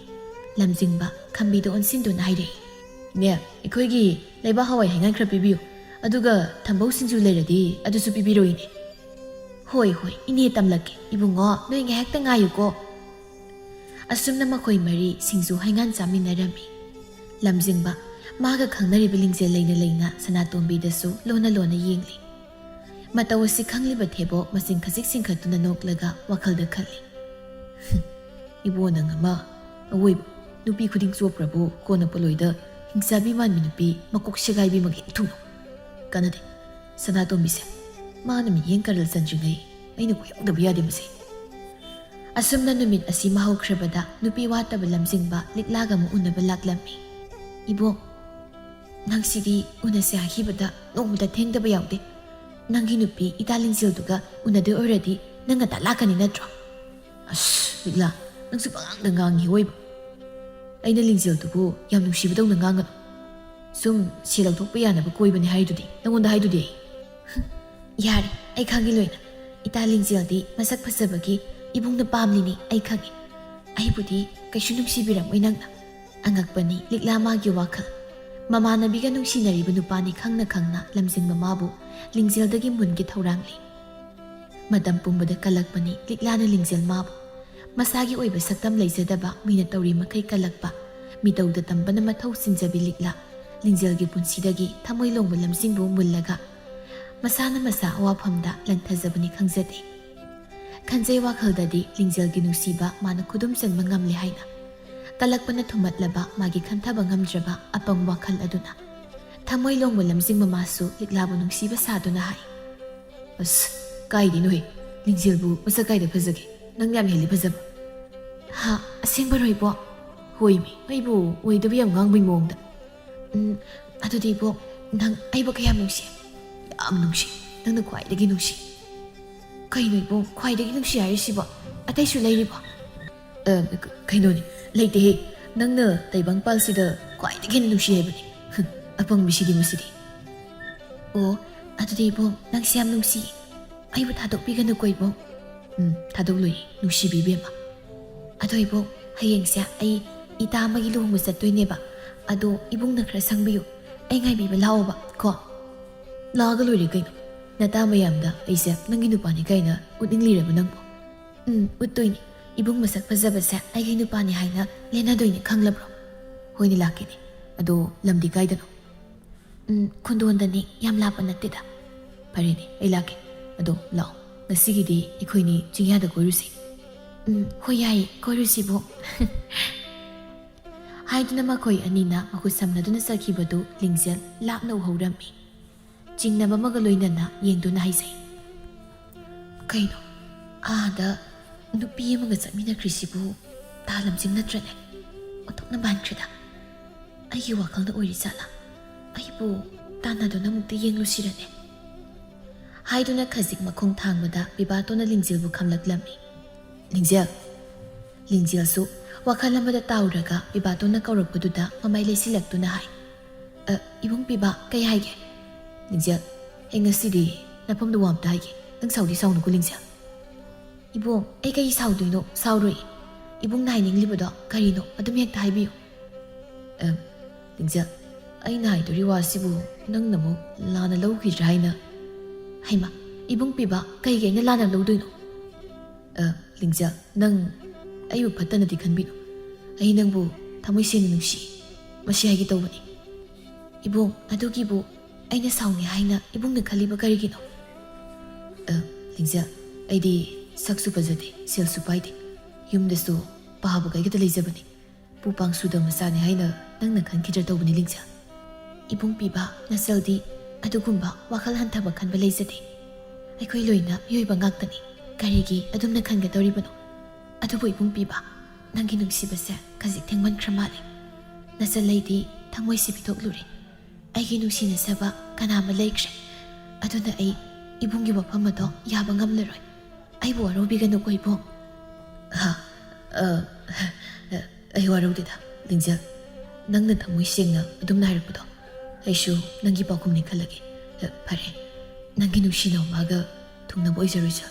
ꯂꯝꯖꯤꯡꯕ ꯈꯝꯕꯤꯗ ꯑꯣꯟꯁꯤꯟꯗꯨꯅ ꯍꯥꯏꯔꯛꯏ, "ꯏꯅꯦ, ꯑꯩꯈꯣꯏꯒꯤ ꯂꯩꯕꯥꯛ ꯍꯋꯥꯏ ꯍꯩꯉꯥꯟ ꯈꯔ ꯄꯤꯕꯤꯌꯨ, ꯑꯗꯨꯒ ꯊꯝꯕꯧ ꯁꯤꯡꯖꯨ ꯂꯩꯔꯗꯤ ꯑꯗꯨꯁꯨ ꯄꯤꯕꯤꯔꯣ ꯏꯅꯦ꯫" "ꯍꯣꯏ, ꯍꯣꯏ, ꯏꯅꯦ ꯇꯝꯂꯛꯀꯦ꯫ ꯏꯕꯨꯡꯉꯣ, ꯅꯣꯏ ꯉꯥꯏꯍꯥꯛꯇ ꯉꯥꯏꯌꯨꯀꯣ꯫" ꯑꯁꯨꯝꯅ ꯃꯈꯣꯏ ꯃꯔꯤ ꯁꯤꯡꯖꯨ ꯍꯩꯉꯥꯟ ꯆꯥꯃꯤꯟꯅꯔꯝꯃꯤ꯫ ꯂꯝꯖꯤꯡꯕ ꯃꯥꯒ ꯈꯪꯅꯔꯤꯕ ꯂꯤꯡꯖꯦꯜ ꯂꯩꯅ ꯂꯩꯅ ꯁꯅꯥꯇꯣꯝꯕꯤꯗꯁꯨ ꯂꯣꯟꯅ ꯂꯣꯟꯅ ꯌꯦꯡꯂꯤ꯫ ꯃꯇꯧ ꯑꯁꯤ ꯈꯪꯂꯤꯕ ꯊꯦꯕꯣ ꯃꯆꯤꯟ ꯈꯖꯤꯛ ꯆꯤꯡꯈꯠꯇꯨꯅ ꯅꯣꯛꯂꯒ ꯋꯥꯈꯜꯗ ꯈꯜꯂꯤ, "ꯏꯕꯣ, ꯅꯪ ꯑꯃ, ꯑꯋꯣꯏꯕ ꯅꯨꯄꯤ ꯈꯨꯗꯤꯡ ꯆꯣꯞꯄ꯭ꯔꯕꯨ ꯀꯣꯟꯅ ꯄꯣꯂꯣꯏꯗ ꯍꯤꯡꯆꯥꯕꯤ ꯃꯥꯟꯕꯤ ꯅꯨꯄꯤ ꯃꯀꯣꯛ ꯁꯦꯒꯥꯏꯕꯤ ꯑꯃꯒ ꯍꯦꯛ ꯊꯨꯡꯅꯧ꯫ ꯀꯥꯟꯅꯗꯦ, ꯁꯅꯥꯇꯣꯝꯕꯤꯁꯦ, ꯃꯥꯅ ꯃꯤꯠꯌꯦꯡ ꯀꯔꯜ ꯆꯟꯗ꯭ꯔꯤꯉꯩ ꯑꯩꯅ ꯀꯣꯏꯍꯧꯗꯕ ꯌꯥꯗꯦ ꯃꯁꯦ꯫" ꯑꯁꯨꯝꯅ ꯅꯨꯃꯤꯠ ꯑꯁꯤ ꯃꯥ ꯍꯧꯈ꯭ꯔꯕꯗ ꯅꯨꯄꯤ ꯋꯥꯠꯇꯕ ꯂꯝꯖꯤꯡꯕ ꯂꯤꯛꯂꯥꯒ ꯑꯃꯨꯛ ꯎꯅꯕ ꯂꯥꯛꯂꯝꯃꯤ꯫ "ꯏꯕꯣ, ꯅꯪꯁꯤꯗꯤ ꯎꯅꯁꯦ ꯍꯥꯏꯈꯤꯕꯗ ꯅꯣꯡꯃꯇ ꯊꯦꯡꯗꯕ ꯌꯥꯎꯗꯦ꯫ ꯅꯪꯒꯤ ꯅꯨꯄꯤ ꯏꯇꯥ ꯂꯤꯡꯖꯦꯜꯗꯨꯒ ꯎꯅꯗꯣꯏ ꯑꯣꯏꯔꯗꯤ ꯅꯪ ꯉꯟꯇꯥ ꯂꯥꯛꯀꯅꯤ ꯅꯠꯇ꯭ꯔꯣ?" "ꯑꯁ, ꯂꯤꯛꯂꯥ, ꯅꯪꯁꯨ ꯄꯉꯥꯡꯗ ꯉꯥꯡꯉꯤ ꯑꯣꯏꯕ꯫ ꯑꯩꯅ ꯂꯤꯡꯖꯦꯜꯗꯨꯕꯨ ꯌꯥꯝ ꯅꯨꯡꯁꯤꯕꯗꯧꯅ ꯉꯥꯡꯒꯅꯨ꯫ ꯁꯨꯝ ꯁꯦꯜ ꯂꯧꯊꯣꯛꯄ ꯌꯥꯅꯕ ꯀꯣꯏꯕꯅꯦ ꯍꯥꯏꯗꯨꯗꯤ, ꯅꯪꯉꯣꯟꯗ ꯍꯥꯏꯗꯨꯗꯤ ꯑꯩ꯫" "ꯌꯥꯔꯦ, ꯑꯩ ꯈꯪꯉꯤ ꯂꯣꯏꯅ꯫ ꯏꯇꯥ ꯂꯤꯡꯖꯦꯜꯗꯤ ꯃꯁꯛ ꯐꯖꯕꯒꯤ "ꯏꯕꯨꯡꯅ ꯄꯥꯝꯂꯤꯅꯤ, ꯑꯩ ꯈꯪꯏ꯫ ꯑꯩꯕꯨꯗꯤ ꯀꯩꯁꯨ ꯅꯨꯡꯁꯤꯕꯤꯔꯝꯃꯣꯏ ꯅꯪꯅ"꯫ ꯑꯉꯛꯄꯅꯤ ꯂꯤꯛꯂꯥ ꯃꯥꯒꯤ ꯋꯥꯈꯜ꯫ ꯃꯃꯥꯟꯅꯕꯤꯒ ꯅꯨꯡꯁꯤꯅꯔꯤꯕ ꯅꯨꯄꯥꯅꯤ ꯈꯪꯅ ꯈꯪꯅ ꯂꯝꯖꯤꯡꯕ ꯃꯥꯕꯨ ꯂꯤꯡꯖꯦꯜꯗꯒꯤ ꯃꯨꯟꯒꯦ ꯊꯧꯔꯥꯡꯂꯤ꯫ ꯃꯇꯝ ꯄꯨꯝꯕꯗ ꯀꯜꯂꯛꯄꯅꯤ ꯂꯤꯛꯂꯥꯅ ꯂꯤꯡꯖꯦꯜ ꯃꯥꯕꯨ꯫ ꯃꯁꯥꯒꯤ ꯑꯣꯏꯕ ꯁꯛꯇꯝ ꯂꯩꯖꯗꯕ ꯃꯤꯅ ꯇꯧꯔꯤ ꯃꯈꯩ ꯀꯜꯂꯛꯄ, ꯃꯤꯇꯧꯗ ꯇꯝꯕꯅ ꯃꯊꯧ ꯆꯤꯟꯖꯕꯤ ꯂꯤꯛꯂꯥ ꯂꯤꯡꯖꯦꯜꯒꯤ ꯄꯨꯟꯁꯤꯗꯒꯤ ꯊꯃꯣꯏ ꯂꯣꯡꯕ ꯂꯝꯖꯤꯡꯕꯨ ꯃꯨꯜꯂꯒ ꯃꯁꯥꯅ ꯃꯁꯥ ꯑꯋꯥꯐꯝꯗ ꯂꯟꯊꯖꯕꯅꯤ ꯈꯪꯖꯗꯦ꯫ ꯈꯟꯖꯩ ꯋꯥꯈꯜꯗꯗꯤ ꯂꯤꯡꯖꯦꯜꯒꯤ ꯅꯨꯡꯁꯤꯕ ꯃꯥꯅ ꯈꯨꯗꯨꯝ ꯆꯟꯕ ꯉꯝꯂꯦ ꯍꯥꯏꯅ꯫ ꯀꯜꯂꯛꯄꯅ ꯊꯨꯝꯃꯠꯂꯕ ꯃꯥꯒꯤ ꯈꯟꯊꯕ ꯉꯝꯗ꯭ꯔꯕ ꯑꯄꯪ ꯋꯥꯈꯜ ꯑꯗꯨꯅ ꯊꯃꯣꯏ ꯂꯣꯡꯕ ꯂꯝꯖꯤꯡꯕ ꯃꯥꯁꯨ ꯂꯤꯛꯂꯥꯕꯨ ꯅꯨꯡꯁꯤꯕ ꯁꯥꯗꯨꯅ ꯍꯥꯏ꯫ "ꯑꯁ, ꯀꯥꯏꯗꯩꯅꯣꯍꯦ? ꯂꯤꯡꯖꯦꯜꯕꯨ ꯃꯁꯛ ꯀꯥꯏꯗ ꯐꯖꯒꯦ? ꯅꯪ ꯌꯥꯝ ꯍꯦꯜꯂꯤ ꯐꯖꯕ"꯫ "ꯍꯥ, ꯑꯁꯦꯡꯕꯔꯣ ꯏꯕꯣ?" "ꯍꯣꯏꯃꯤ, ꯑꯩꯕꯨ ꯑꯣꯏꯗꯕ ꯌꯥꯝ ꯉꯥꯡꯕꯩ ꯃꯑꯣꯡꯗ"꯫ "ꯎꯝ, ꯑꯗꯨꯗꯤ ꯏꯕꯣ, ꯅꯪ ꯑꯩꯕꯨ ꯀꯌꯥꯝ ꯅꯨꯡꯁꯤ?" "ꯌꯥꯝ ꯅꯨꯡꯁꯤ꯫ ꯅꯪꯅ ꯈ꯭ꯋꯥꯏꯗꯒꯤ ꯅꯨꯡꯁꯤ"꯫ "ꯀꯩꯅꯣ ꯏꯕꯣ, ꯈ꯭ꯋꯥꯏꯗꯒꯤ ꯅꯨꯡꯁꯤ ꯍꯥꯏꯔꯤꯁꯤꯕꯣ? ꯑꯇꯩꯁꯨ ꯂꯩꯔꯤꯕꯣ?" "ꯑ, ꯀ-, ꯀꯩꯅꯣꯅꯦ, ꯂꯩꯇꯦꯍꯦ꯫ ꯅꯪꯅ ꯇꯥꯏꯕꯪꯄꯥꯜꯁꯤꯗ ꯈ꯭ꯋꯥꯏꯗꯒꯤ ꯍꯦꯟꯅ ꯅꯨꯡꯁꯤ ꯍꯥꯏꯕꯅꯤ꯫ ꯍꯨꯝ, ꯑꯄꯪꯕꯤꯁꯤꯗꯤ ꯃꯁꯤꯗꯤ"꯫ "ꯑꯣ, ꯑꯗꯨꯗꯤ ꯏꯕꯣ, ꯅꯪꯁꯦ ꯌꯥꯝ ꯅꯨꯡꯁꯤ꯫ ꯑꯩꯕꯨ ꯊꯥꯗꯣꯛꯄꯤꯒꯅꯨꯀꯣ ꯏꯕꯣ"꯫ "ꯎꯝ, ꯊꯥꯗꯣꯛꯂꯣꯏꯌꯦ, ꯅꯨꯡꯁꯤꯕꯤ ꯏꯕꯦꯝꯃ꯫ ꯑꯗꯣ ꯏꯕꯣ, ꯍꯌꯦꯡꯁꯦ ꯑꯩ ꯏꯇꯥ ꯑꯃꯒꯤ ꯂꯨꯍꯣꯡꯕ ꯆꯠꯇꯣꯏꯅꯦꯕ꯫ ꯑꯗꯣ ꯏꯕꯨꯡꯅ ꯈꯔ ꯁꯪꯕꯤꯌꯨ꯫ ꯑꯩ ꯉꯥꯏꯕꯤꯕ ꯂꯥꯛꯑꯣꯕ ꯀꯣ"꯫ "ꯂꯥꯛꯑꯒ ꯂꯣꯏꯔꯦ ꯀꯩꯅꯣ꯫ ꯅꯇꯥ ꯃꯌꯥꯝꯗ ꯑꯩꯁꯦ ꯅꯪꯒꯤ ꯅꯨꯄꯥꯅꯤ ꯀꯥꯏꯅ ꯎꯠꯅꯤꯡꯂꯤꯔꯕ ꯅꯪꯕꯣ?" "ꯎꯝ, ꯎꯠꯇꯣꯏꯅꯤ꯫ ꯏꯕꯨꯡ ꯃꯁꯛ ꯐꯖꯕꯁꯦ ꯑꯩꯒꯤ ꯅꯨꯄꯥꯅꯤ ꯍꯥꯏꯅ ꯂꯦꯟꯅꯗꯣꯏꯅꯤ, ꯈꯪꯂꯕ꯭ꯔꯣ?" "ꯍꯣꯏꯅꯦ, ꯂꯥꯛꯀꯦꯅꯦ꯫ ꯑꯗꯣ ꯂꯝꯗꯤ ꯀꯥꯏꯗꯅꯣ?" "ꯎꯝ, ꯈꯨꯟꯗꯣꯟꯗꯅꯤ, ꯌꯥꯝ ꯂꯥꯞꯄ ꯅꯠꯇꯦꯗ"꯫ "ꯐꯔꯦꯅꯦ, ꯑꯩ ꯂꯥꯛꯀꯦ꯫ ꯑꯗꯣ ꯂꯥꯛꯑꯣ, ꯉꯁꯤꯒꯤꯗꯤ ꯑꯩꯈꯣꯏꯅꯤ ꯆꯤꯡꯌꯥꯗ ꯀꯣꯏꯔꯨꯁꯤ"꯫ "ꯎꯝ, ꯍꯣꯏ, ꯌꯥꯏꯌꯦ, ꯀꯣꯏꯔꯨꯁꯤꯕꯣ"꯫ ꯍꯥꯏꯗꯨꯅ ꯃꯈꯣꯏ ꯑꯅꯤꯅ ꯃꯈꯨꯠ ꯁꯝꯅꯗꯨꯅ ꯆꯠꯈꯤꯕꯗꯨ ꯂꯤꯡꯖꯦꯜ ꯂꯥꯞꯅ ꯎꯍꯧꯔꯝꯃꯤ꯫ ꯆꯤꯡꯅꯕ ꯑꯃꯒ ꯂꯣꯏꯅꯅ ꯌꯦꯡꯗꯨꯅ ꯍꯥꯏꯖꯩ꯫ "ꯀꯩꯅꯣ, ꯑꯥꯗ ꯅꯨꯄꯤ ꯑꯃꯒ ꯆꯠꯃꯤꯟꯅꯈ꯭ꯔꯤꯁꯤꯕꯨ ꯇꯥ ꯂꯝꯖꯤꯡ ꯅꯠꯇ꯭ꯔꯅꯦ? ꯑꯣꯟꯊꯣꯛꯅ ꯃꯥꯟꯈ꯭ꯔꯦꯗ꯫ ꯑꯩꯒꯤ ꯋꯥꯈꯜꯗ ꯑꯣꯏꯔꯤ ꯖꯥꯠꯂꯥ? ꯑꯩꯕꯨ ꯇꯥꯟꯅꯗꯨꯅ ꯑꯃꯨꯛꯇ ꯌꯦꯡꯂꯨꯁꯤꯔꯅꯦ?" ꯍꯥꯏꯗꯨꯅ ꯈꯖꯤꯛ ꯃꯈꯣꯡ ꯊꯥꯡꯕꯗ ꯕꯤꯕꯥꯇꯣꯟꯅ ꯂꯤꯡꯖꯦꯜꯕꯨ ꯈꯝꯂꯛꯂꯝꯃꯤ꯫ "ꯂꯤꯡꯖꯦꯜ!" ꯂꯤꯡꯖꯦꯜꯁꯨ ꯋꯥꯈꯜ ꯑꯃꯗ ꯇꯥꯎꯔꯒ ꯕꯤꯕꯥꯇꯣꯟꯅ ꯀꯧꯔꯛꯄꯗꯨꯗ ꯃꯃꯥꯏ ꯂꯩꯁꯤꯜꯂꯛꯇꯨꯅ ꯍꯥꯏ, "ꯑ, ꯏꯕꯨꯡ ꯄꯤꯕ, ꯀꯩ ꯍꯥꯏꯒꯦ?" "ꯂꯤꯡꯖꯦꯜ, ꯑꯩ ꯉꯁꯤꯗꯤ ꯅꯐꯝꯗ ꯋꯥ ꯑꯝꯇ ꯍꯥꯏꯒꯦ꯫ ꯅꯪ ꯁꯥꯎꯗꯤ ꯁꯥꯎꯅꯨꯀꯣ, ꯂꯤꯡꯖꯦꯜ"꯫ "ꯏꯕꯨꯡ, ꯑꯩ ꯀꯩ ꯁꯥꯎꯗꯣꯏꯅꯣ? ꯁꯥꯎꯔꯣꯏ꯫ ꯏꯕꯨꯡꯅ ꯍꯥꯏꯅꯤꯡꯂꯤꯕꯗꯣ ꯀꯔꯤꯅꯣ, ꯑꯗꯨꯝ ꯍꯦꯛꯇ ꯍꯥꯏꯕꯤꯌꯨ꯫" "ꯑ, ꯂꯤꯡꯖꯦꯜ, ꯑꯩꯅ ꯍꯥꯏꯗꯣꯔꯤ ꯋꯥꯁꯤꯕꯨ ꯅꯪꯅ ꯑꯃꯨꯛ ꯂꯥꯟꯅ ꯂꯧꯈꯤꯗ꯭ꯔꯥ ꯍꯥꯏꯅ꯫" "ꯍꯩꯃꯥ, ꯏꯕꯨꯡ ꯄꯤꯕ, ꯀꯩꯒꯤ ꯑꯩꯅ ꯂꯥꯟꯅ ꯂꯧꯗꯣꯏꯅꯣ?" "ꯑ, ꯂꯤꯡꯖꯦꯜ, ꯅꯪ ꯑꯩꯕꯨ ꯐꯠꯇꯅꯗꯤ ꯈꯟꯕꯤꯅꯨ꯫ ꯑꯩ ꯅꯪꯕꯨ ꯊꯃꯣꯏ ꯁꯦꯡꯅ ꯅꯨꯡꯁꯤ꯫ ꯃꯁꯤ ꯍꯥꯏꯒꯦ ꯇꯧꯕꯅꯤ꯫" "ꯏꯕꯨꯡ, ꯑꯗꯨꯒꯤꯕꯨ ꯑꯩꯅ ꯁꯥꯎꯅꯤ ꯍꯥꯏꯅ ꯏꯕꯨꯡꯅ ꯈꯜꯂꯤꯕ ꯀꯔꯤꯒꯤꯅꯣ?" "ꯑ, ꯂꯤꯡꯖꯦꯜ, ꯑꯩꯗꯤ ꯁꯛꯁꯨ ꯐꯖꯗꯦ, ꯁꯦꯜꯁꯨ ꯄꯥꯏꯗꯦ꯫ ꯌꯨꯝꯗꯁꯨ ꯄꯥꯕ ꯀꯩꯒꯗ ꯂꯩꯖꯕꯅꯤ꯫ ꯄꯨ ꯄꯥꯡ ꯁꯨꯗꯕ ꯃꯆꯥꯅꯤ ꯍꯥꯏꯅ ꯅꯪꯅ ꯈꯟꯈꯤꯗ꯭ꯔꯥ ꯇꯧꯕꯅꯤ, ꯂꯤꯡꯖꯦꯜ꯫" "ꯏꯕꯨꯡ ꯄꯤꯕ, ꯅꯆꯜꯗꯤ ꯑꯗꯨꯒꯨꯝꯕ ꯋꯥꯈꯜ ꯍꯟꯊꯕ ꯈꯟꯕ ꯂꯩꯖꯗꯦ꯫ ꯑꯩꯈꯣꯏ ꯂꯣꯏꯅ ꯃꯤꯑꯣꯏꯕ ꯉꯥꯛꯇꯅꯤ꯫ ꯀꯔꯤꯒꯤ ꯑꯗꯨꯝꯅ ꯈꯟꯒꯗꯧꯔꯤꯕꯅꯣ? ꯑꯗꯨꯕꯨ ꯏꯕꯨꯡ ꯄꯤꯕ, ꯅꯪꯒꯤ ꯅꯨꯡꯁꯤꯕꯁꯦ ꯈꯖꯤꯛ ꯊꯦꯡꯃꯟꯈ꯭ꯔ ꯃꯥꯜꯂꯦ꯫ ꯅꯆꯜ ꯑꯩꯗꯤ ꯊꯃꯣꯏꯁꯦ ꯄꯤꯊꯣꯛꯂꯨꯔꯦ꯫ ꯑꯩꯒꯤ ꯅꯨꯡꯁꯤꯅꯖꯕ ꯀꯅꯥ ꯑꯃ ꯂꯩꯈ꯭ꯔꯦ꯫ ꯑꯗꯨꯅ ꯑꯩ ꯏꯕꯨꯡꯒꯤ ꯋꯥꯐꯝ ꯑꯗꯣ ꯌꯥꯕ ꯉꯝꯂꯔꯣꯏ꯫ ꯑꯩꯕꯨ ꯋꯥꯔꯧꯕꯤꯒꯅꯨꯀꯣ, ꯏꯕꯨꯡ꯫" "ꯍꯥ? ꯑ, ꯑꯩ ꯋꯥꯔꯧꯗꯦꯗ, ꯂꯤꯡꯖꯦꯜ꯫ ꯅꯪꯅ ꯊꯃꯣꯏ ꯁꯦꯡꯅ ꯑꯗꯨꯝꯅ ꯍꯥꯏꯔꯛꯄꯗꯣ ꯑꯩꯁꯨ ꯅꯪꯒꯤ ꯄꯥꯎꯈꯨꯝꯅꯤ ꯈꯜꯂꯒꯦ꯫ ꯑ, ꯐꯔꯦ, ꯅꯪꯒꯤ ꯅꯨꯡꯁꯤꯅꯕ ꯃꯥꯒ ꯊꯨꯡꯅꯕ ꯑꯣꯏꯖꯔꯣꯏꯁ꯫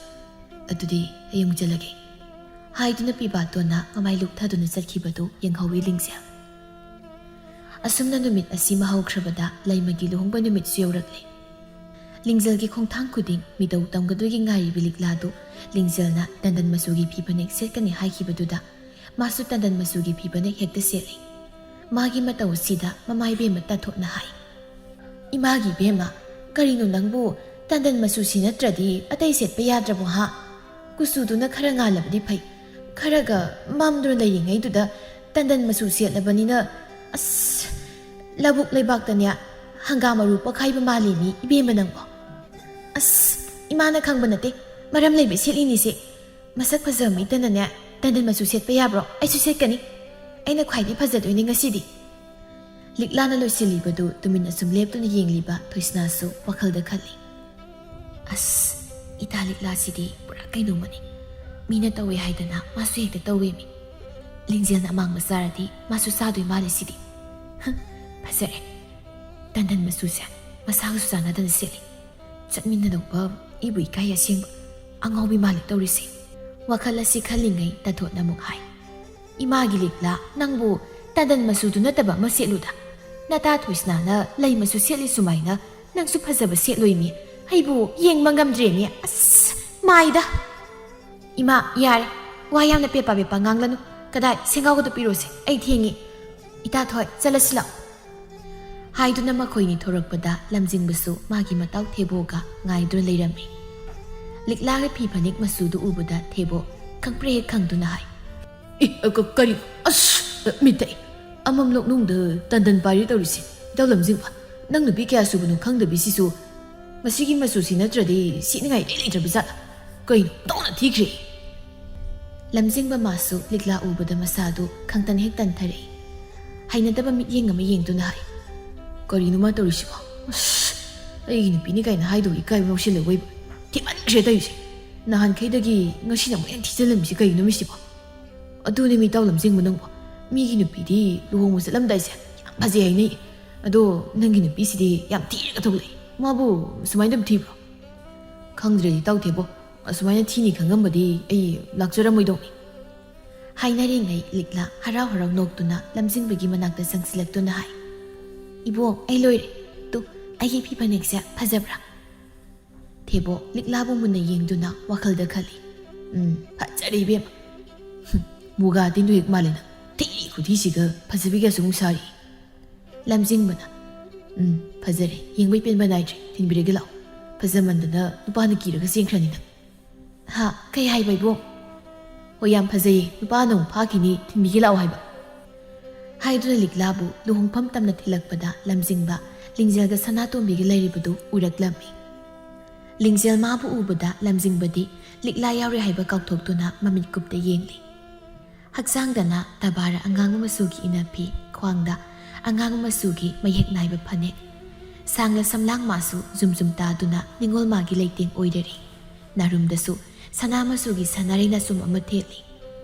ꯑꯗꯨꯗꯤ ꯑꯩ ꯑꯃꯨꯛ ꯆꯠꯂꯒꯦ꯫" ꯍꯥꯏꯗꯨꯅ ꯄꯤꯕꯥꯇꯣꯟꯅ ꯃꯃꯥꯏ ꯂꯨꯞꯊꯗꯨꯅ ꯆꯠꯈꯤꯕꯗꯨ ꯌꯦꯡꯍꯧꯏ ꯂꯤꯡꯖꯦꯜ꯫ ꯑꯁꯨꯝꯅ ꯅꯨꯃꯤꯠ ꯑꯁꯤꯃ ꯍꯧꯈ꯭ꯔꯕꯗ ꯂꯩꯃꯒꯤ ꯂꯨꯍꯣꯡꯕ ꯅꯨꯃꯤꯠꯁꯨ ꯌꯧꯔꯛꯂꯦ꯫ ꯂꯤꯡꯖꯦꯜꯒꯤ ꯈꯣꯡꯊꯥꯡ ꯈꯨꯗꯤꯡ ꯃꯤꯇꯧ ꯇꯝꯒꯗꯣꯏꯒꯤ ꯉꯥꯏꯔꯤꯕꯤ ꯂꯤꯛꯂꯥꯗꯨ ꯂꯤꯡꯖꯦꯜꯅ ꯇꯟꯗꯟ ꯃꯆꯨꯒꯤ ꯐꯤ ꯐꯅꯦꯛ ꯁꯦꯠꯀꯅꯤ ꯍꯥꯏꯈꯤꯕꯗꯨꯗ ꯃꯥꯁꯨ ꯇꯟꯗꯟ ꯃꯆꯨꯒꯤ ꯐꯤ ꯐꯅꯦꯛ ꯍꯦꯛꯇ ꯁꯦꯠꯂꯤ꯫ ꯃꯥꯒꯤ ꯃꯇꯧ ꯑꯁꯤꯗ ꯃꯃꯥ ꯏꯕꯦꯝꯃ ꯇꯥꯊꯣꯠꯅ ꯍꯥꯏ, "ꯏꯃꯥꯒꯤ ꯏꯕꯦꯝꯃ, ꯀꯔꯤꯅꯣ ꯅꯪꯕꯨ? ꯇꯟꯗꯟ ꯃꯆꯨꯁꯤ ꯅꯠꯇ꯭ꯔꯗꯤ ꯑꯇꯩ ꯁꯦꯠꯄ ꯌꯥꯗ꯭ꯔꯕꯣ ꯍꯥ? ꯀꯨꯆꯨꯗꯨꯅ ꯈꯔ ꯉꯥꯜꯂꯕꯗꯤ ꯐꯩ, ꯈꯔꯒ ꯃꯝꯗꯨꯅ ꯂꯩꯔꯤꯉꯩꯗꯨꯗ ꯇꯟꯗꯟ ꯃꯆꯨ ꯁꯦꯠꯂꯕꯅꯤꯅ, ꯑꯁ, ꯂꯧꯕꯨꯛ ꯂꯩꯕꯥꯛꯇꯅꯦ ꯍꯪꯒꯥꯝ ꯃꯔꯨ ꯄꯣꯛꯈꯥꯏꯕ ꯃꯥꯜꯂꯦꯃꯤ ꯏꯕꯦꯝꯃ ꯅꯪꯕꯣ꯫ ꯑꯁ, ꯏꯃꯥꯅ ꯈꯪꯕ ꯅꯠꯇꯦ, ꯃꯔꯝ ꯂꯩꯕ ꯁꯦꯠꯂꯤꯅꯤꯁꯦ꯫ ꯃꯁꯛ ꯐꯖꯕ ꯃꯤꯇꯅꯅꯦ ꯇꯟꯗꯟ ꯃꯆꯨ ꯁꯦꯠꯄ ꯌꯥꯕ꯭ꯔꯣ? ꯑꯩꯁꯨ ꯁꯦꯠꯀꯅꯤ꯫ ꯑꯩꯅ ꯈ꯭ꯋꯥꯏꯗꯒꯤ ꯐꯖꯗꯣꯏꯅꯤ ꯉꯁꯤꯗꯤ꯫" ꯂꯤꯛꯂꯥꯅ ꯂꯣꯏꯁꯤꯜꯂꯤꯕꯗꯨ ꯇꯨꯃꯤꯟ ꯑꯁꯨꯝ ꯂꯦꯞꯇꯨꯅ ꯌꯦꯡꯂꯤꯕ ꯊꯣꯏꯁꯅꯥꯁꯨ ꯋꯥꯈꯜꯗ ꯈꯜꯂꯤ, "ꯑꯁ, ꯏꯇꯥ ꯂꯤꯛꯂꯥꯁꯤꯗꯤ ꯄꯨꯔꯥ ꯀꯩꯅꯣꯝꯃꯅꯤ꯫ ꯃꯤꯅ ꯇꯧꯋꯦ ꯍꯥꯏꯗꯅ ꯃꯥꯁꯨ ꯍꯦꯛꯇ ꯇꯧꯋꯦꯃꯤ꯫ ꯂꯤꯡꯖꯦꯜꯅ ꯑꯃꯥꯡꯕ ꯆꯥꯔꯗꯤ ꯃꯥꯁꯨ ꯆꯥꯗꯣꯏ ꯃꯥꯜꯂꯦ ꯁꯤꯗꯤ꯫ ꯍ, ꯐꯖꯔꯦ꯫ ꯇꯟꯗꯟ ꯃꯆꯨꯁꯦ ꯃꯁꯥꯒꯁꯨ ꯆꯥꯟꯅꯗꯅ ꯁꯦꯠꯂꯤ꯫ ꯆꯠꯃꯤꯟꯅꯗꯧꯕ ꯏꯕꯨ ꯏꯀꯥꯏ ꯑꯁꯦꯡꯕ꯫ ꯑꯉꯥꯎꯕꯤ ꯃꯥꯜꯂꯦ ꯇꯧꯔꯤꯁꯦ꯫" ꯋꯥꯈꯜ ꯑꯁꯤ ꯈꯜꯂꯤꯉꯩ ꯇꯥꯊꯣꯠꯅ ꯑꯃꯨꯛ ꯍꯥꯏ, "ꯏꯃꯥꯒꯤ ꯂꯤꯛꯂꯥ, ꯅꯪꯕꯨ ꯇꯟꯗꯟ ꯃꯆꯨꯗꯨ ꯅꯠꯇꯕ ꯑꯃ ꯁꯦꯠꯂꯨꯗ꯫ ꯅꯇꯥ ꯊꯣꯏꯁꯅꯥꯅ ꯂꯩ ꯃꯆꯨ ꯁꯦꯠꯂꯤ ꯁꯨꯃꯥꯏꯅ ꯅꯪꯁꯨ ꯐꯖꯕ ꯁꯦꯠꯂꯣꯏꯃꯤ꯫ ꯑꯩꯕꯨ ꯌꯦꯡꯕ ꯉꯝꯗ꯭ꯔꯦꯃꯤ꯫ ꯑꯁ, ꯃꯥꯏꯗ!" "ꯏꯃꯥ, ꯌꯥꯔꯦ꯫ ꯋꯥ ꯌꯥꯝꯅ ꯄꯦꯄꯥ ꯄꯦꯄꯥ ꯉꯥꯡꯂꯅꯨ꯫ ꯀꯗꯥꯏ, ꯁꯦꯡꯒꯥꯎꯒꯗꯨ ꯄꯤꯔꯣꯁꯦ꯫ ꯑꯩ ꯊꯦꯡꯉꯤ꯫ ꯏꯇꯥ ꯊꯣꯏ, ꯆꯠꯂꯁꯤ ꯂꯥꯛꯑꯣ꯫" ꯍꯥꯏꯗꯨꯅ ꯃꯈꯣꯏꯅꯤ ꯊꯣꯔꯛꯄꯗ ꯂꯝꯖꯤꯡꯕꯁꯨ ꯃꯥꯒꯤ ꯃꯇꯥꯎ ꯊꯦꯕꯣꯒ ꯉꯥꯏꯗꯨꯅ ꯂꯩꯔꯝꯃꯤ꯫ ꯂꯤꯛꯂꯥꯒꯤ ꯐꯤ ꯐꯅꯦꯛ ꯃꯆꯨꯗꯨ ꯎꯕꯗ ꯊꯦꯕꯣ ꯈꯪꯄ꯭ꯔꯦꯛ ꯍꯦꯛ ꯈꯪꯗꯨꯅ ꯍꯥꯏ, "ꯑꯦ, ꯑ, ꯀ-, ꯀꯔꯤ? ꯑꯁ, ꯑ, ꯃꯤꯠꯇ ꯑꯩ ꯑꯃꯝꯂꯣꯛ ꯅꯨꯡꯗ ꯇꯟꯗꯟ ꯄꯥꯏꯔꯤ ꯇꯧꯔꯤꯁꯦ꯫ ꯏꯇꯥꯎ ꯂꯝꯖꯤꯡꯕ, ꯅꯪ ꯅꯨꯄꯤ ꯀꯌꯥ ꯁꯨꯕꯅꯣ ꯈꯪꯗꯕꯤꯁꯤꯁꯨ꯫ ꯃꯁꯤꯒꯤ ꯃꯆꯨꯁꯤ ꯅꯠꯇ꯭ꯔꯗꯤ ꯁꯦꯠꯅꯤꯡꯉꯥꯏ ꯏꯂꯩ ꯂꯩꯇ꯭ꯔꯕ ꯖꯥꯠꯂ? ꯀꯩꯅꯣ, ꯇꯧꯅ ꯊꯤꯈ꯭ꯔꯦ!" ꯂꯝꯖꯤꯡꯕ ꯃꯥꯁꯨ ꯂꯤꯛꯂꯥ ꯎꯕꯗ ꯃꯁꯥꯗꯨ ꯈꯪꯇꯟ ꯍꯦꯛ ꯇꯟꯊꯔꯛꯏ꯫ ꯍꯩꯅꯗꯕ ꯃꯤꯠꯌꯦꯡ ꯑꯃ ꯌꯦꯡꯗꯨꯅ ꯍꯥꯏ, "ꯀꯔꯤꯅꯣ ꯃꯥ ꯇꯧꯔꯤꯁꯤꯕꯣ? ꯑꯁ, ꯑꯩꯒꯤ ꯅꯨꯄꯤꯅꯤ ꯀꯥꯏꯅ ꯍꯥꯏꯗꯧ ꯏꯀꯥꯏꯕ ꯌꯥꯎꯁꯤꯜꯂꯛꯑꯦ꯫ ꯊꯤꯃꯟꯈ꯭ꯔꯦ ꯇꯧꯔꯤꯁꯦ꯫ ꯅꯍꯥꯟꯈꯩꯗꯒꯤ ꯉꯁꯤꯅ ꯑꯃꯨꯛ ꯍꯦꯟꯅ ꯊꯤꯖꯤꯜꯂꯝꯃꯤꯁꯤ ꯀꯩꯒꯤꯅꯣ ꯃꯤꯁꯤꯕꯣ? ꯑꯗꯨꯅꯦ ꯃꯤ ꯏꯇꯥꯎ ꯂꯝꯖꯤꯡꯕ ꯅꯪꯕꯣ, ꯃꯤꯒꯤ ꯅꯨꯄꯤꯗꯤ ꯂꯨꯍꯣꯡꯕ ꯆꯠꯂꯝꯗꯥꯏꯁꯦ ꯌꯥꯝ ꯐꯖꯩ ꯍꯥꯏꯅꯩ꯫ ꯑꯗꯣ ꯅꯪꯒꯤ ꯅꯨꯄꯤꯁꯤꯗꯤ ꯌꯥꯝ ꯊꯤꯔꯒ ꯊꯣꯛꯂꯛꯑꯦ꯫ ꯃꯥꯕꯨ ꯁꯨꯃꯥꯏꯅ ꯑꯗꯨꯝ ꯊꯤꯕ꯭ꯔꯣ?" "ꯈꯪꯗ꯭ꯔꯦ ꯏꯇꯥꯎ ꯊꯦꯕꯣ, ꯑꯁꯨꯃꯥꯏꯅ ꯊꯤꯅꯤ ꯈꯪꯉꯝꯕꯗꯤ ꯑꯩ ꯂꯥꯛꯆꯔꯝꯃꯣꯏꯗꯧꯅꯤ꯫" ꯍꯥꯏꯅꯔꯤꯉꯩ ꯂꯤꯛꯂꯥ ꯍꯔꯥꯎ ꯍꯔꯥꯎ ꯅꯣꯛꯇꯨꯅ ꯂꯝꯖꯤꯡꯕꯒꯤ ꯃꯅꯥꯛꯇ ꯆꯪꯁꯤꯜꯂꯛꯇꯨꯅ ꯍꯥꯏ, "ꯏꯕꯣ, ꯑꯩ ꯂꯣꯏꯔꯦ꯫ ꯇꯨ, ꯑꯩꯒꯤ ꯐꯤ ꯐꯅꯦꯛꯁꯦ ꯐꯖꯕ꯭ꯔꯥ?" ꯊꯦꯕꯣ ꯂꯤꯛꯂꯥꯕꯨ ꯃꯨꯟꯅ ꯌꯦꯡꯗꯨꯅ ꯋꯥꯈꯜꯗ ꯈꯜꯂꯤ, "ꯎꯝ, ꯐꯖꯔꯦ ꯏꯕꯦꯝꯃ꯫ ꯍꯨꯝ, ꯃꯨꯒꯥ ꯇꯤꯟꯗꯨ ꯍꯦꯛ ꯃꯥꯜꯂꯦ ꯅꯪ꯫ ꯊꯤ ꯈꯨꯊꯤꯁꯤꯒ ꯐꯖꯕꯤꯒꯁꯨ ꯑꯃꯨꯛ ꯁꯥꯔꯤ꯫" ꯂꯝꯖꯤꯡꯕꯅ, "ꯎꯝ, ꯐꯖꯔꯦ꯫ ꯌꯦꯡꯕꯩ ꯄꯦꯟꯕ ꯅꯥꯏꯗ꯭ꯔꯦ꯫ ꯊꯤꯟꯕꯤꯔꯒꯦ ꯂꯥꯛꯑꯣ꯫ ꯐꯖꯃꯟꯗꯅ ꯅꯨꯄꯥꯅ ꯀꯤꯔꯒ ꯆꯦꯟꯈ꯭ꯔꯅꯤ ꯅꯪ꯫" "ꯍꯥ? ꯀꯩ ꯍꯥꯏꯕ ꯏꯕꯣ?" "ꯍꯣꯏ, ꯌꯥꯝ ꯐꯖꯩꯌꯦ꯫ ꯅꯨꯄꯥꯅ ꯑꯃꯨꯛ ꯐꯥꯈꯤꯅꯤ꯫ ꯊꯤꯟꯕꯤꯒꯦ ꯂꯥꯛꯑꯣ ꯍꯥꯏꯕ꯫" ꯍꯥꯏꯗꯨꯅ ꯂꯤꯛꯂꯥꯕꯨ ꯂꯨꯍꯣꯡꯐꯝ ꯇꯝꯅ ꯊꯤꯜꯂꯛꯄꯗ ꯂꯝꯖꯤꯡꯕ ꯂꯤꯡꯖꯦꯜꯒ ꯁꯅꯥꯇꯣꯝꯕꯤꯒ ꯂꯩꯔꯤꯕꯗꯨ ꯎꯔꯛꯂꯝꯃꯤ꯫ ꯂꯤꯡꯖꯦꯜ ꯃꯥꯕꯨ ꯎꯕꯗ ꯂꯝꯖꯤꯡꯕꯗꯤ ꯂꯤꯛꯂꯥ ꯌꯥꯎꯔꯦ ꯍꯥꯏꯕ ꯀꯥꯎꯊꯣꯛꯇꯨꯅ ꯃꯃꯤꯠ ꯀꯨꯞꯇ ꯌꯦꯡꯂꯤ꯫ ꯍꯛꯆꯥꯡꯗꯅ ꯇꯕꯥꯔ ꯑꯉꯥꯡꯕ ꯃꯆꯨꯒꯤ ꯏꯅꯐꯤ, ꯈ꯭ꯋꯥꯡꯗ ꯑꯉꯥꯡꯕ ꯃꯆꯨꯒꯤ ꯃꯌꯦꯛ ꯅꯥꯏꯕ ꯐꯅꯦꯛ, ꯁꯥꯡꯂ ꯁꯝꯂꯥꯡ ꯃꯥꯁꯨ ꯖꯨꯝ ꯖꯨꯝ ꯇꯥꯗꯨꯅ ꯅꯤꯉꯣꯜ ꯃꯥꯒꯤ ꯂꯩꯇꯦꯡ ꯑꯣꯏꯔꯔꯤ꯫ ꯅꯥꯔꯨꯝꯗꯁꯨ ꯁꯅꯥ ꯃꯆꯨꯒꯤ ꯁꯅꯥꯔꯩ ꯅꯥꯆꯨꯝ ꯑꯃ ꯊꯦꯠꯂꯤ꯫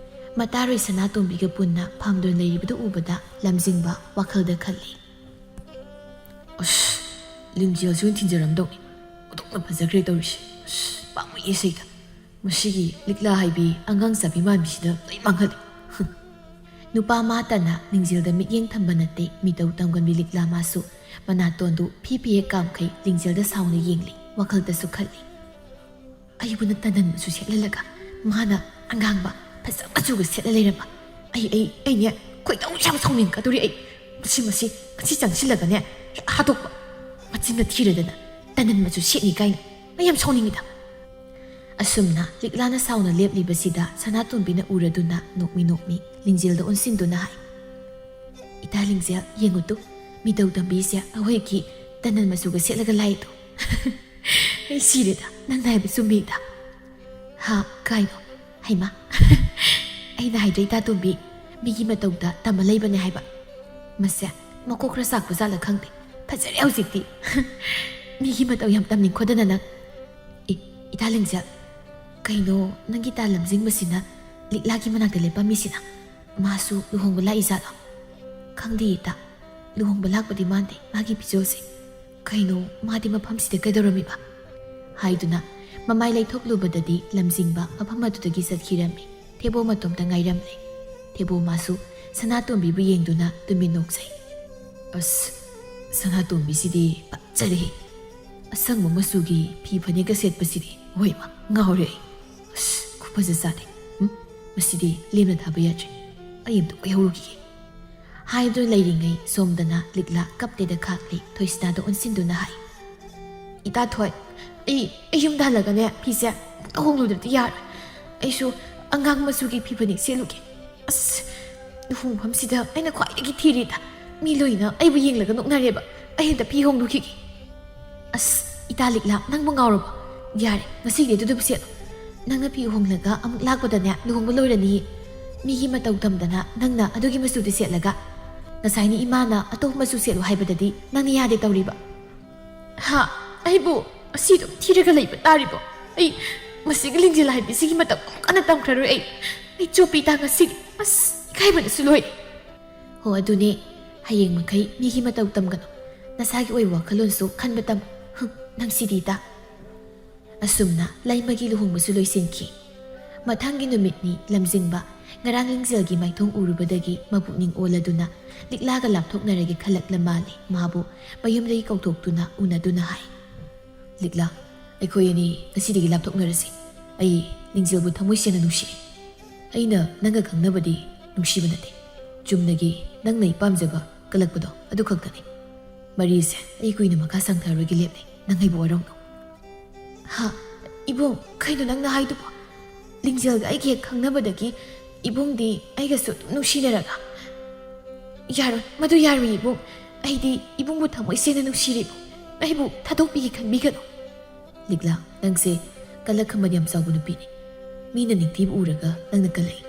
ꯃꯇꯥꯔꯣꯏ ꯁꯅꯥꯇꯣꯝꯕꯤꯒ ꯄꯨꯟꯅ ꯐꯝꯗꯨꯅ ꯂꯩꯔꯤꯕꯗꯨ ꯎꯕꯗ ꯂꯝꯖꯤꯡꯕ ꯋꯥꯈꯜꯗ ꯈꯜꯂꯤ, "ꯑꯁ, ꯂꯤꯡꯖꯦꯜꯁꯨ ꯊꯤꯟꯖꯔꯝꯗꯧꯅꯤ꯫ ꯑꯣꯟꯊꯣꯛꯅ ꯐꯖꯈ꯭ꯔꯦ ꯇꯧꯔꯤꯁꯦ꯫ ꯑꯁ, ꯄꯥꯝꯃꯨꯏꯌꯦ ꯁꯩꯇ꯫ ꯃꯁꯤꯒꯤ ꯂꯤꯛꯂꯥ ꯍꯥꯏꯕꯤ ꯑꯉꯥꯡ ꯆꯥꯕꯤ ꯃꯥꯟꯕꯤꯁꯤꯅ ꯂꯣꯏ ꯃꯥꯡꯍꯜꯂꯤ꯫ ꯅꯨꯄꯥ ꯃꯥ ꯇꯟꯅ ꯂꯤꯡꯖꯦꯜꯗ ꯃꯤꯠꯌꯦꯡ ꯊꯝꯕ ꯅꯠꯇꯦ, ꯃꯤꯇꯧ ꯇꯝꯒꯟꯕꯤ ꯂꯤꯛꯂꯥ ꯃꯥꯁꯨ ꯃꯅꯥꯇꯣꯟꯗꯨ ꯐꯤ ꯐꯤ ꯍꯦꯛ ꯀꯥꯝꯈꯩ ꯂꯤꯡꯖꯦꯜꯗ ꯁꯥꯎꯅ ꯌꯦꯡꯂꯤ, ꯋꯥꯈꯜꯗꯁꯨ ꯈꯜꯂꯤ꯫ ꯑꯩꯕꯨꯅ ꯇꯟꯗꯟ ꯃꯆꯨ ꯁꯦꯠꯍꯜꯂꯒ ꯃꯥꯅ ꯑꯉꯥꯡꯕ ꯐꯖ ꯃꯆꯨꯒ ꯁꯦꯠꯂ ꯂꯩꯔꯝꯕ꯫ ꯑꯩ, ꯑꯩ, ꯑꯩꯅꯦ ꯈꯣꯏꯗꯧ ꯌꯥꯝ ꯁꯥꯎꯅꯤꯡꯉꯛꯀꯗꯧꯔꯤ ꯑꯩ꯫ ꯃꯁꯤ, ꯃꯁꯤ, ꯃꯁꯤ ꯆꯪꯁꯤꯜꯂꯒꯅꯦ ꯍꯦꯛ ꯍꯥꯠꯇꯣꯛꯄ꯫ ꯃꯆꯤꯟꯅ ꯊꯤꯔꯗꯅ ꯇꯟꯗꯟ ꯃꯆꯨ ꯁꯦꯠꯅꯤ ꯀꯥꯏꯅ꯫ ꯑꯩ ꯌꯥꯝ ꯁꯥꯎꯅꯤꯡꯉꯤꯗ꯫ ꯑꯁꯨꯝꯅ ꯂꯤꯛꯂꯥꯅ ꯁꯥꯎꯅ ꯂꯦꯞꯂꯤꯕꯁꯤꯗ ꯁꯅꯥꯇꯣꯝꯕꯤꯅ ꯎꯔꯗꯨꯅ ꯅꯣꯛꯃꯤ ꯅꯣꯛꯃꯤ ꯂꯤꯡꯖꯦꯜꯗ ꯑꯣꯟꯁꯤꯟꯗꯨꯅ ꯍꯥꯏ, "ꯏꯇꯥ ꯂꯤꯡꯖꯦꯜ, ꯌꯦꯡꯉꯨꯇꯨ, ꯃꯤꯇꯧ ꯇꯝꯕꯤꯁꯦ ꯑꯩꯈꯣꯏꯒꯤ ꯇꯟꯗꯟ ꯃꯆꯨꯒ ꯁꯦꯠꯂꯒ ꯂꯥꯛꯏꯗꯣ꯫" ꯑꯩ ꯁꯤꯔꯦꯗ, ꯅꯪꯅ ꯍꯥꯏꯕ ꯆꯨꯝꯃꯤꯗ꯫ "ꯍꯥ, ꯀꯥꯏꯅꯣ? ꯍꯩꯃꯥ!" "ꯑꯩꯅ ꯍꯥꯏꯗ꯭ꯔ, ꯏꯇꯥ ꯇꯣꯝꯕꯤ, ꯃꯤꯒꯤ ꯃꯇꯧꯗ ꯇꯝꯃ ꯂꯩꯕꯅꯦ ꯍꯥꯏꯕ꯫ ꯃꯁꯦ ꯃꯀꯣꯛ ꯈꯔ ꯆꯥꯛꯄ ꯖꯥꯠꯂ ꯈꯪꯗꯦ, ꯐꯖꯔꯦ ꯍꯧꯖꯤꯛꯇꯤ꯫ ꯃꯤꯒꯤ ꯃꯇꯧ ꯌꯥꯝ ꯇꯝꯅꯤꯡꯈꯣꯗꯅ ꯅꯪ꯫ ꯑꯦ, ꯏꯇꯥ ꯂꯤꯡꯖꯦꯜ, ꯀꯩꯅꯣ ꯅꯪꯒꯤ ꯇꯥ ꯂꯝꯖꯤꯡꯕꯁꯤꯅ ꯂꯤꯛꯂꯥꯒꯤ ꯃꯅꯥꯛꯇ ꯂꯦꯞꯄꯝꯃꯤꯁꯤꯅ? ꯃꯥꯁꯨ ꯂꯨꯍꯣꯡꯕ ꯂꯥꯛꯏ ꯖꯥꯠꯂꯣ?" "ꯈꯪꯗꯦ ꯏꯇꯥ, ꯂꯨꯍꯣꯡꯕ ꯂꯥꯛꯄꯗꯤ ꯃꯥꯟꯗꯦ, ꯃꯥꯒꯤ ꯐꯤꯖꯣꯜꯁꯦ꯫ ꯀꯩꯅꯣ, ꯃꯥꯗꯤ ꯃꯐꯝꯁꯤꯗ ꯀꯩꯗꯧꯔꯝꯃꯤꯕ?" ꯍꯥꯏꯗꯨꯅ ꯃꯃꯥꯏ ꯂꯩꯊꯣꯛꯂꯨꯕꯗꯗꯤ ꯂꯝꯖꯤꯡꯕ ꯃꯐꯝ ꯑꯗꯨꯗꯒꯤ ꯆꯠꯈꯤꯔꯝꯃꯤ꯫ ꯊꯦꯕꯣ ꯃꯇꯣꯝꯇ ꯉꯥꯏꯔꯝꯂꯦ꯫ ꯊꯦꯕꯣ ꯃꯥꯁꯨ ꯁꯅꯥꯇꯣꯝꯕꯤꯕꯨ ꯌꯦꯡꯗꯨꯅ ꯇꯨꯃꯤꯟ ꯅꯣꯛꯆꯩ꯫ "ꯑꯁ, ꯁꯅꯥꯇꯣꯝꯕꯤꯁꯤꯗꯤ ꯐꯖꯔꯦꯍꯦ꯫ ꯑꯁꯪꯕ ꯃꯆꯨꯒꯤ ꯐꯤ ꯐꯅꯦꯛꯀ ꯁꯦꯠꯄꯁꯤꯗꯤ, ꯍꯣꯏꯃ, ꯉꯥꯎꯔꯦ ꯑꯩ꯫ ꯑꯁ, ꯈꯨꯐꯖ ꯆꯥꯗꯦ꯫ ꯎꯝ, ꯃꯁꯤꯗꯤ ꯂꯦꯝꯅ ꯊꯥꯕ ꯌꯥꯗ꯭ꯔꯦ꯫ ꯑꯩ ꯑꯝꯇ ꯀꯣꯏꯍꯧꯔꯨꯈꯤꯒꯦ꯫" ꯍꯥꯏꯗꯨꯅ ꯂꯩꯔꯤꯉꯩ ꯁꯣꯝꯗꯅ ꯂꯤꯛꯂꯥ ꯀꯞꯇꯦꯗ ꯈꯥꯛꯂꯤ ꯊꯣꯏꯁꯅꯥꯗ ꯑꯣꯟꯁꯤꯟꯗꯨꯅ ꯍꯥꯏ, "ꯏꯇꯥ ꯊꯣꯏ, ꯑꯩ, ꯑꯩ ꯌꯨꯝꯗ ꯍꯜꯂꯒꯅꯦ ꯐꯤꯁꯦ ꯑꯃꯨꯛꯇ ꯍꯣꯡꯂꯨꯗ꯭ꯔꯗꯤ ꯌꯥꯔꯣꯏ꯫ ꯑꯩꯁꯨ ꯑꯉꯥꯡ ꯃꯆꯨꯒꯤ ꯐꯤ ꯐꯅꯦꯛ ꯁꯦꯠꯂꯨꯒꯦ꯫ ꯑꯁ, ꯂꯨꯍꯣꯡꯐꯝꯁꯤꯗ ꯑꯩꯅ ꯈ꯭ꯋꯥꯏꯗꯒꯤ ꯊꯤꯔꯤꯗ꯫ ꯃꯤ ꯂꯣꯏꯅ ꯑꯩꯕꯨ ꯌꯦꯡꯂꯒ ꯅꯣꯛꯅꯔꯦꯕ꯫ ꯑꯩ ꯍꯟꯗꯛ ꯐꯤ ꯍꯣꯡꯗꯣꯛꯈꯤꯒꯦ꯫" "ꯑꯁ, ꯏꯇꯥ ꯂꯤꯛꯂꯥ, ꯅꯪꯕꯨ ꯉꯥꯎꯔꯕꯣ? ꯌꯥꯔꯦ, ꯉꯁꯤꯒꯤꯗꯤ ꯑꯗꯨꯗꯕꯨ ꯁꯦꯠꯂꯣ꯫ ꯅꯪꯅ ꯐꯤ ꯍꯣꯡꯂꯒ ꯑꯃꯨꯛ ꯂꯥꯛꯄꯗꯅꯦ ꯂꯨꯍꯣꯡꯕ ꯂꯣꯏꯔꯅꯤꯌꯦ꯫ ꯃꯤꯒꯤ ꯃꯇꯧ ꯇꯝꯗꯅ ꯅꯪꯅ ꯑꯗꯨꯒꯤ ꯃꯆꯨꯗꯤ ꯁꯦꯠꯂꯒ, ꯉꯁꯥꯏꯅ ꯏꯃꯥꯅ ꯑꯇꯣꯞꯄ ꯃꯆꯨ ꯁꯦꯠꯂꯣ ꯍꯥꯏꯕꯗꯗꯤ ꯅꯪꯅ ꯌꯥꯗꯦ ꯇꯧꯔꯤꯕ꯫" "ꯍꯥ? ꯑꯩꯕꯨ ꯑꯁꯤ ꯑꯗꯨꯝ ꯊꯤꯔꯒ ꯂꯩꯕ ꯇꯥꯔꯤꯕꯣ? ꯑꯩ ꯃꯁꯤꯒꯤ ꯂꯤꯡꯖꯦꯜ ꯍꯥꯏꯕꯤꯁꯤꯒꯤ ꯃꯇꯧ ꯑꯃꯨꯛ ꯍꯟꯅ ꯇꯝꯈ꯭ꯔꯔꯣꯏ ꯑꯩ꯫ ꯑꯩ ꯆꯣꯞꯄꯤ ꯏꯇꯥ ꯉꯁꯤꯒꯤ꯫ ꯑꯁ, ꯏꯀꯥꯏꯕꯅꯁꯨ ꯂꯣꯏꯔꯦ꯫" "ꯍꯣ, ꯑꯗꯨꯅꯦ, ꯍꯌꯦꯡ ꯃꯈꯩ ꯃꯤꯒꯤ ꯃꯇꯧ ꯇꯝꯒꯅꯨ꯫ ꯅꯁꯥꯒꯤ ꯑꯣꯏꯕ ꯋꯥꯈꯜꯂꯣꯟꯁꯨ ꯈꯟꯕ ꯇꯝꯃꯨ꯫ ꯍꯨꯝ, ꯅꯪꯁꯤꯗꯤ ꯏꯇꯥ꯫" ꯑꯁꯨꯝꯅ ꯂꯩꯃꯒꯤ ꯂꯨꯍꯣꯡꯕꯁꯨ ꯂꯣꯏꯁꯤꯟꯈꯤ꯫ ꯃꯊꯪꯒꯤ ꯅꯨꯃꯤꯠꯅꯤ ꯂꯝꯖꯤꯡꯕ ꯉꯔꯥꯡ ꯂꯤꯡꯖꯦꯜꯒꯤ ꯃꯥꯏꯊꯣꯡ ꯎꯔꯨꯕꯗꯒꯤ ꯃꯄꯨꯛꯅꯤꯡ ꯑꯣꯜꯂꯗꯨꯅ ꯂꯤꯛꯂꯥꯒ ꯂꯥꯞꯊꯣꯛꯅꯔꯒꯦ ꯈꯜꯂꯛꯂ ꯃꯥꯜꯂꯦ꯫ ꯃꯥꯕꯨ ꯃꯌꯨꯝꯗꯒꯤ ꯀꯧꯊꯣꯛꯇꯨꯅ ꯎꯅꯗꯨꯅ ꯍꯥꯏ, "ꯂꯤꯛꯂꯥ, ꯑꯩꯈꯣꯏ ꯑꯅꯤ ꯉꯁꯤꯗꯒꯤ ꯂꯥꯞꯊꯣꯛꯅꯔꯁꯤ꯫ ꯑꯩ ꯂꯤꯡꯖꯦꯜꯕꯨ ꯊꯃꯣꯏ ꯁꯦꯡꯅ ꯅꯨꯡꯁꯤ꯫ ꯑꯩꯅ ꯅꯪꯒ ꯈꯪꯅꯕꯗꯤ ꯅꯨꯡꯁꯤꯕ ꯅꯠꯇꯦ꯫ ꯆꯨꯝꯅꯒꯤ ꯅꯪꯅ ꯑꯩ ꯄꯥꯝꯖꯕ ꯀꯜꯂꯛꯄꯗꯣ ꯑꯗꯨ ꯈꯛꯇꯅꯤ꯫ ꯃꯔꯤꯁꯦ ꯑꯩ ꯀꯨꯏꯅ ꯃꯈꯥ ꯁꯥꯡꯊꯔꯔꯣꯏꯒꯦ ꯂꯦꯞꯂꯦ꯫ ꯅꯪ ꯑꯩꯕꯨ ꯋꯥꯔꯧꯅꯨ꯫" "ꯍꯥ? ꯏꯕꯨꯡ, ꯀꯩꯅꯣ ꯅꯪꯅ ꯍꯥꯏꯗꯨꯕꯣ? ꯂꯤꯡꯖꯦꯜꯒ ꯑꯩꯒ ꯍꯦꯛ ꯈꯪꯅꯕꯗꯒꯤ ꯏꯕꯨꯡꯗꯤ ꯑꯩꯒꯁꯨ ꯑꯗꯨꯝ ꯅꯨꯡꯁꯤꯅꯔꯒ?" "ꯌꯥꯔꯣꯏ, ꯃꯗꯨ ꯌꯥꯔꯣꯏ ꯏꯕꯨꯡ꯫ ꯑꯩꯗꯤ ꯏꯕꯨꯡꯕꯨ ꯊꯃꯣꯏ ꯁꯦꯡꯅ ꯅꯨꯡꯁꯤꯔꯦ ꯏꯕꯨꯡ꯫ ꯑꯩꯕꯨ ꯊꯥꯗꯣꯛꯄꯤꯒꯦ ꯈꯟꯕꯤꯒꯅꯨ꯫" "ꯂꯤꯛꯂꯥ, ꯅꯪꯁꯦ ꯀꯜꯂꯛ ꯈꯝꯕꯜ ꯌꯥꯝ ꯆꯥꯎꯕ ꯅꯨꯄꯤꯅꯤ꯫ ꯃꯤꯅ ꯅꯤꯡꯊꯤꯕ ꯎꯔꯒ ꯅꯪꯅ ꯀꯜꯂꯛꯏ꯫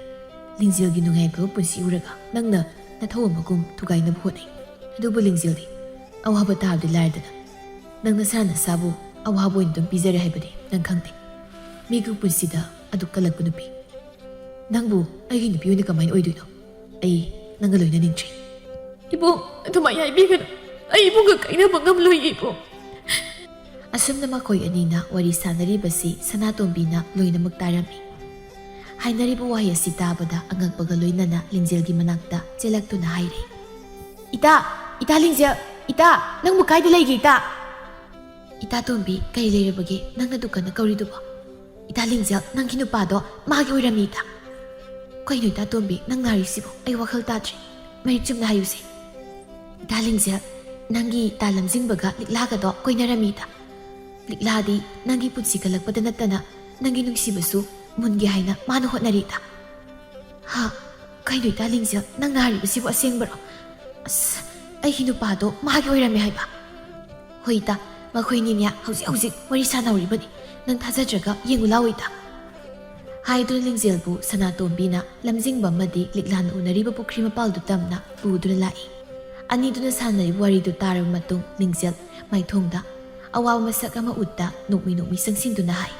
ꯂꯤꯡꯖꯦꯜꯒꯤ ꯅꯨꯡꯉꯥꯏ ꯌꯥꯏꯐꯕ ꯄꯨꯟꯁꯤ ꯎꯔꯒ ꯅꯪꯅ ꯅꯊꯧ ꯑꯃꯒꯨꯝ ꯊꯨꯒꯥꯏꯅꯕ ꯍꯣꯠꯅꯩ꯫ ꯑꯗꯨꯕꯨ ꯂꯤꯡꯖꯦꯜꯗꯤ ꯑꯋꯥꯕ ꯇꯥꯕꯗꯤ ꯂꯥꯏꯔꯗꯅ, ꯅꯪ ꯅꯁꯥ ꯅꯁꯥꯕꯨ ꯑꯋꯥꯕ ꯑꯣꯏꯅ ꯑꯗꯨꯝ ꯄꯤꯖꯔꯦ ꯍꯥꯏꯕꯗꯤ ꯅꯪ ꯈꯪꯗꯦ꯫ ꯃꯤꯒꯤ ꯄꯨꯟꯁꯤꯗ ꯑꯗꯨꯛ ꯀꯜꯂꯛꯄ ꯅꯨꯄꯤ꯫ ꯅꯪꯕꯨ ꯑꯩꯒꯤ ꯅꯨꯄꯤ ꯑꯣꯏꯅ ꯀꯃꯥꯏꯅ ꯑꯣꯏꯗꯣꯏꯅꯣ? ꯑꯩ ꯅꯪꯒ ꯂꯣꯏꯅꯅꯤꯡꯗ꯭ꯔꯦ꯫" "ꯏꯕꯨꯡ, ꯑꯗꯨꯃꯥꯏꯅ ꯍꯥꯏꯕꯤꯒꯅꯨ꯫ ꯑꯩ ꯏꯕꯨꯡꯒ ꯀꯥꯏꯅꯕ ꯉꯝꯂꯣꯏ ꯏꯕꯨꯡ꯫" ꯑꯁꯨꯝꯅ ꯃꯈꯣꯏ ꯑꯅꯤꯅ ꯋꯥꯔꯤ ꯁꯥꯟꯅꯔꯤꯕꯁꯤ ꯁꯅꯥꯇꯣꯝꯕꯤꯅ ꯂꯣꯏꯅꯃꯛ ꯇꯥꯔꯝꯃꯤ꯫ ꯍꯥꯏꯅꯔꯤꯕ ꯋꯥꯍꯩ ꯑꯁꯤ ꯇꯥꯕꯗ ꯑꯉꯛꯄꯒ ꯂꯣꯏꯅꯅ ꯂꯤꯡꯖꯦꯜꯒꯤ ꯃꯅꯥꯛꯇ ꯆꯦꯜꯂꯛꯇꯨꯅ ꯍꯥꯏꯔꯦ, "ꯏꯇꯥ! ꯏꯇꯥ ꯂꯤꯡꯖꯦꯜ! ꯏꯇꯥ! ꯅꯪꯕꯨ ꯀꯥꯏꯗ ꯂꯩꯒꯦ ꯏꯇꯥ?" "ꯏꯇꯥ ꯇꯣꯝꯕꯤ, ꯀꯔꯤ ꯂꯩꯔꯕꯒꯦ? ꯅꯪꯅ ꯗꯨꯀꯥꯟꯗ ꯀꯧꯔꯤꯗꯨꯕꯣ?" "ꯏꯇꯥ ꯂꯤꯡꯖꯦꯜ, ꯅꯪꯒꯤ ꯅꯨꯄꯥꯗꯣ ꯃꯥꯒꯤ ꯑꯣꯏꯔꯝꯃꯤ ꯏꯇꯥ꯫" "ꯀꯩꯅꯣ ꯏꯇꯥ ꯇꯣꯝꯕꯤ, ꯅꯪꯅ ꯍꯥꯏꯔꯤꯁꯤꯕꯣ? ꯑꯩ ꯋꯥꯈꯜ ꯇꯥꯗ꯭ꯔꯦ꯫ ꯃꯔꯤꯛ ꯆꯨꯝꯅ ꯍꯥꯏꯌꯨꯁꯦ꯫" "ꯏꯇꯥ ꯂꯤꯡꯖꯦꯜ, ꯅꯪꯒꯤ ꯏꯇꯥ ꯂꯝꯖꯤꯡꯕꯒ ꯂꯤꯛꯂꯥꯒꯗꯣ ꯀꯣꯏꯅꯔꯝꯃꯤ ꯏꯇꯥ꯫ ꯂꯤꯛꯂꯥꯗꯤ ꯅꯪꯒꯤ ꯄꯨꯟꯁꯤ ꯀꯜꯂꯛꯄꯗ ꯅꯠꯇꯅ ꯅꯪꯒꯤ ꯅꯨꯡꯁꯤꯕꯁꯨ ꯃꯨꯟꯒꯦ ꯍꯥꯏꯅ ꯃꯥꯅ ꯍꯣꯠꯅꯔꯤ ꯏꯇꯥ꯫" "ꯍꯥ? ꯀꯩꯅꯣ ꯏꯇꯥ ꯂꯤꯡꯖꯦꯜ, ꯅꯪꯅ ꯍꯥꯏꯔꯤꯕꯁꯤꯕꯨ ꯑꯁꯦꯡꯕꯔꯣ? ꯑꯁ, ꯑꯩꯒꯤ ꯅꯨꯄꯥꯗꯣ ꯃꯥꯒꯤ ꯑꯣꯏꯔꯝꯃꯦ ꯍꯥꯏꯕ?" "ꯍꯣꯏ ꯏꯇꯥ, ꯃꯈꯣꯏꯅꯤꯅꯦ ꯍꯧꯖꯤꯛ ꯍꯧꯖꯤꯛ ꯋꯥꯔꯤ ꯁꯥꯟꯅꯍꯧꯔꯤꯕꯅꯤ꯫ ꯅꯪ ꯊꯥꯖꯗ꯭ꯔꯒ ꯌꯦꯡꯉꯨ ꯂꯥꯎ ꯏꯇꯥ꯫" ꯍꯥꯏꯗꯨꯅ ꯂꯤꯡꯖꯦꯜꯕꯨ ꯁꯅꯥꯇꯣꯝꯕꯤꯅ ꯂꯝꯖꯤꯡꯕ ꯑꯃꯗꯤ ꯂꯤꯛꯂꯥꯅ ꯎꯅꯔꯤꯕ ꯄꯨꯈ꯭ꯔꯤ ꯃꯄꯥꯜꯗꯨ ꯇꯝꯅ ꯄꯨꯗꯨꯅ ꯂꯥꯛꯏ꯫ ꯑꯅꯤꯗꯨꯅ ꯁꯥꯟꯅꯔꯤꯕ ꯋꯥꯔꯤꯗꯨ ꯇꯥꯔꯕ ꯃꯇꯨꯡ ꯂꯤꯡꯖꯦꯜ ꯃꯥꯏꯊꯣꯡꯗ ꯑꯋꯥꯕ ꯃꯁꯛ ꯑꯃ ꯎꯠꯇ ꯅꯣꯛꯃꯤ ꯅꯣꯛꯃꯤ ꯆꯪꯁꯤꯟꯗꯨꯅ ꯍꯥꯏ,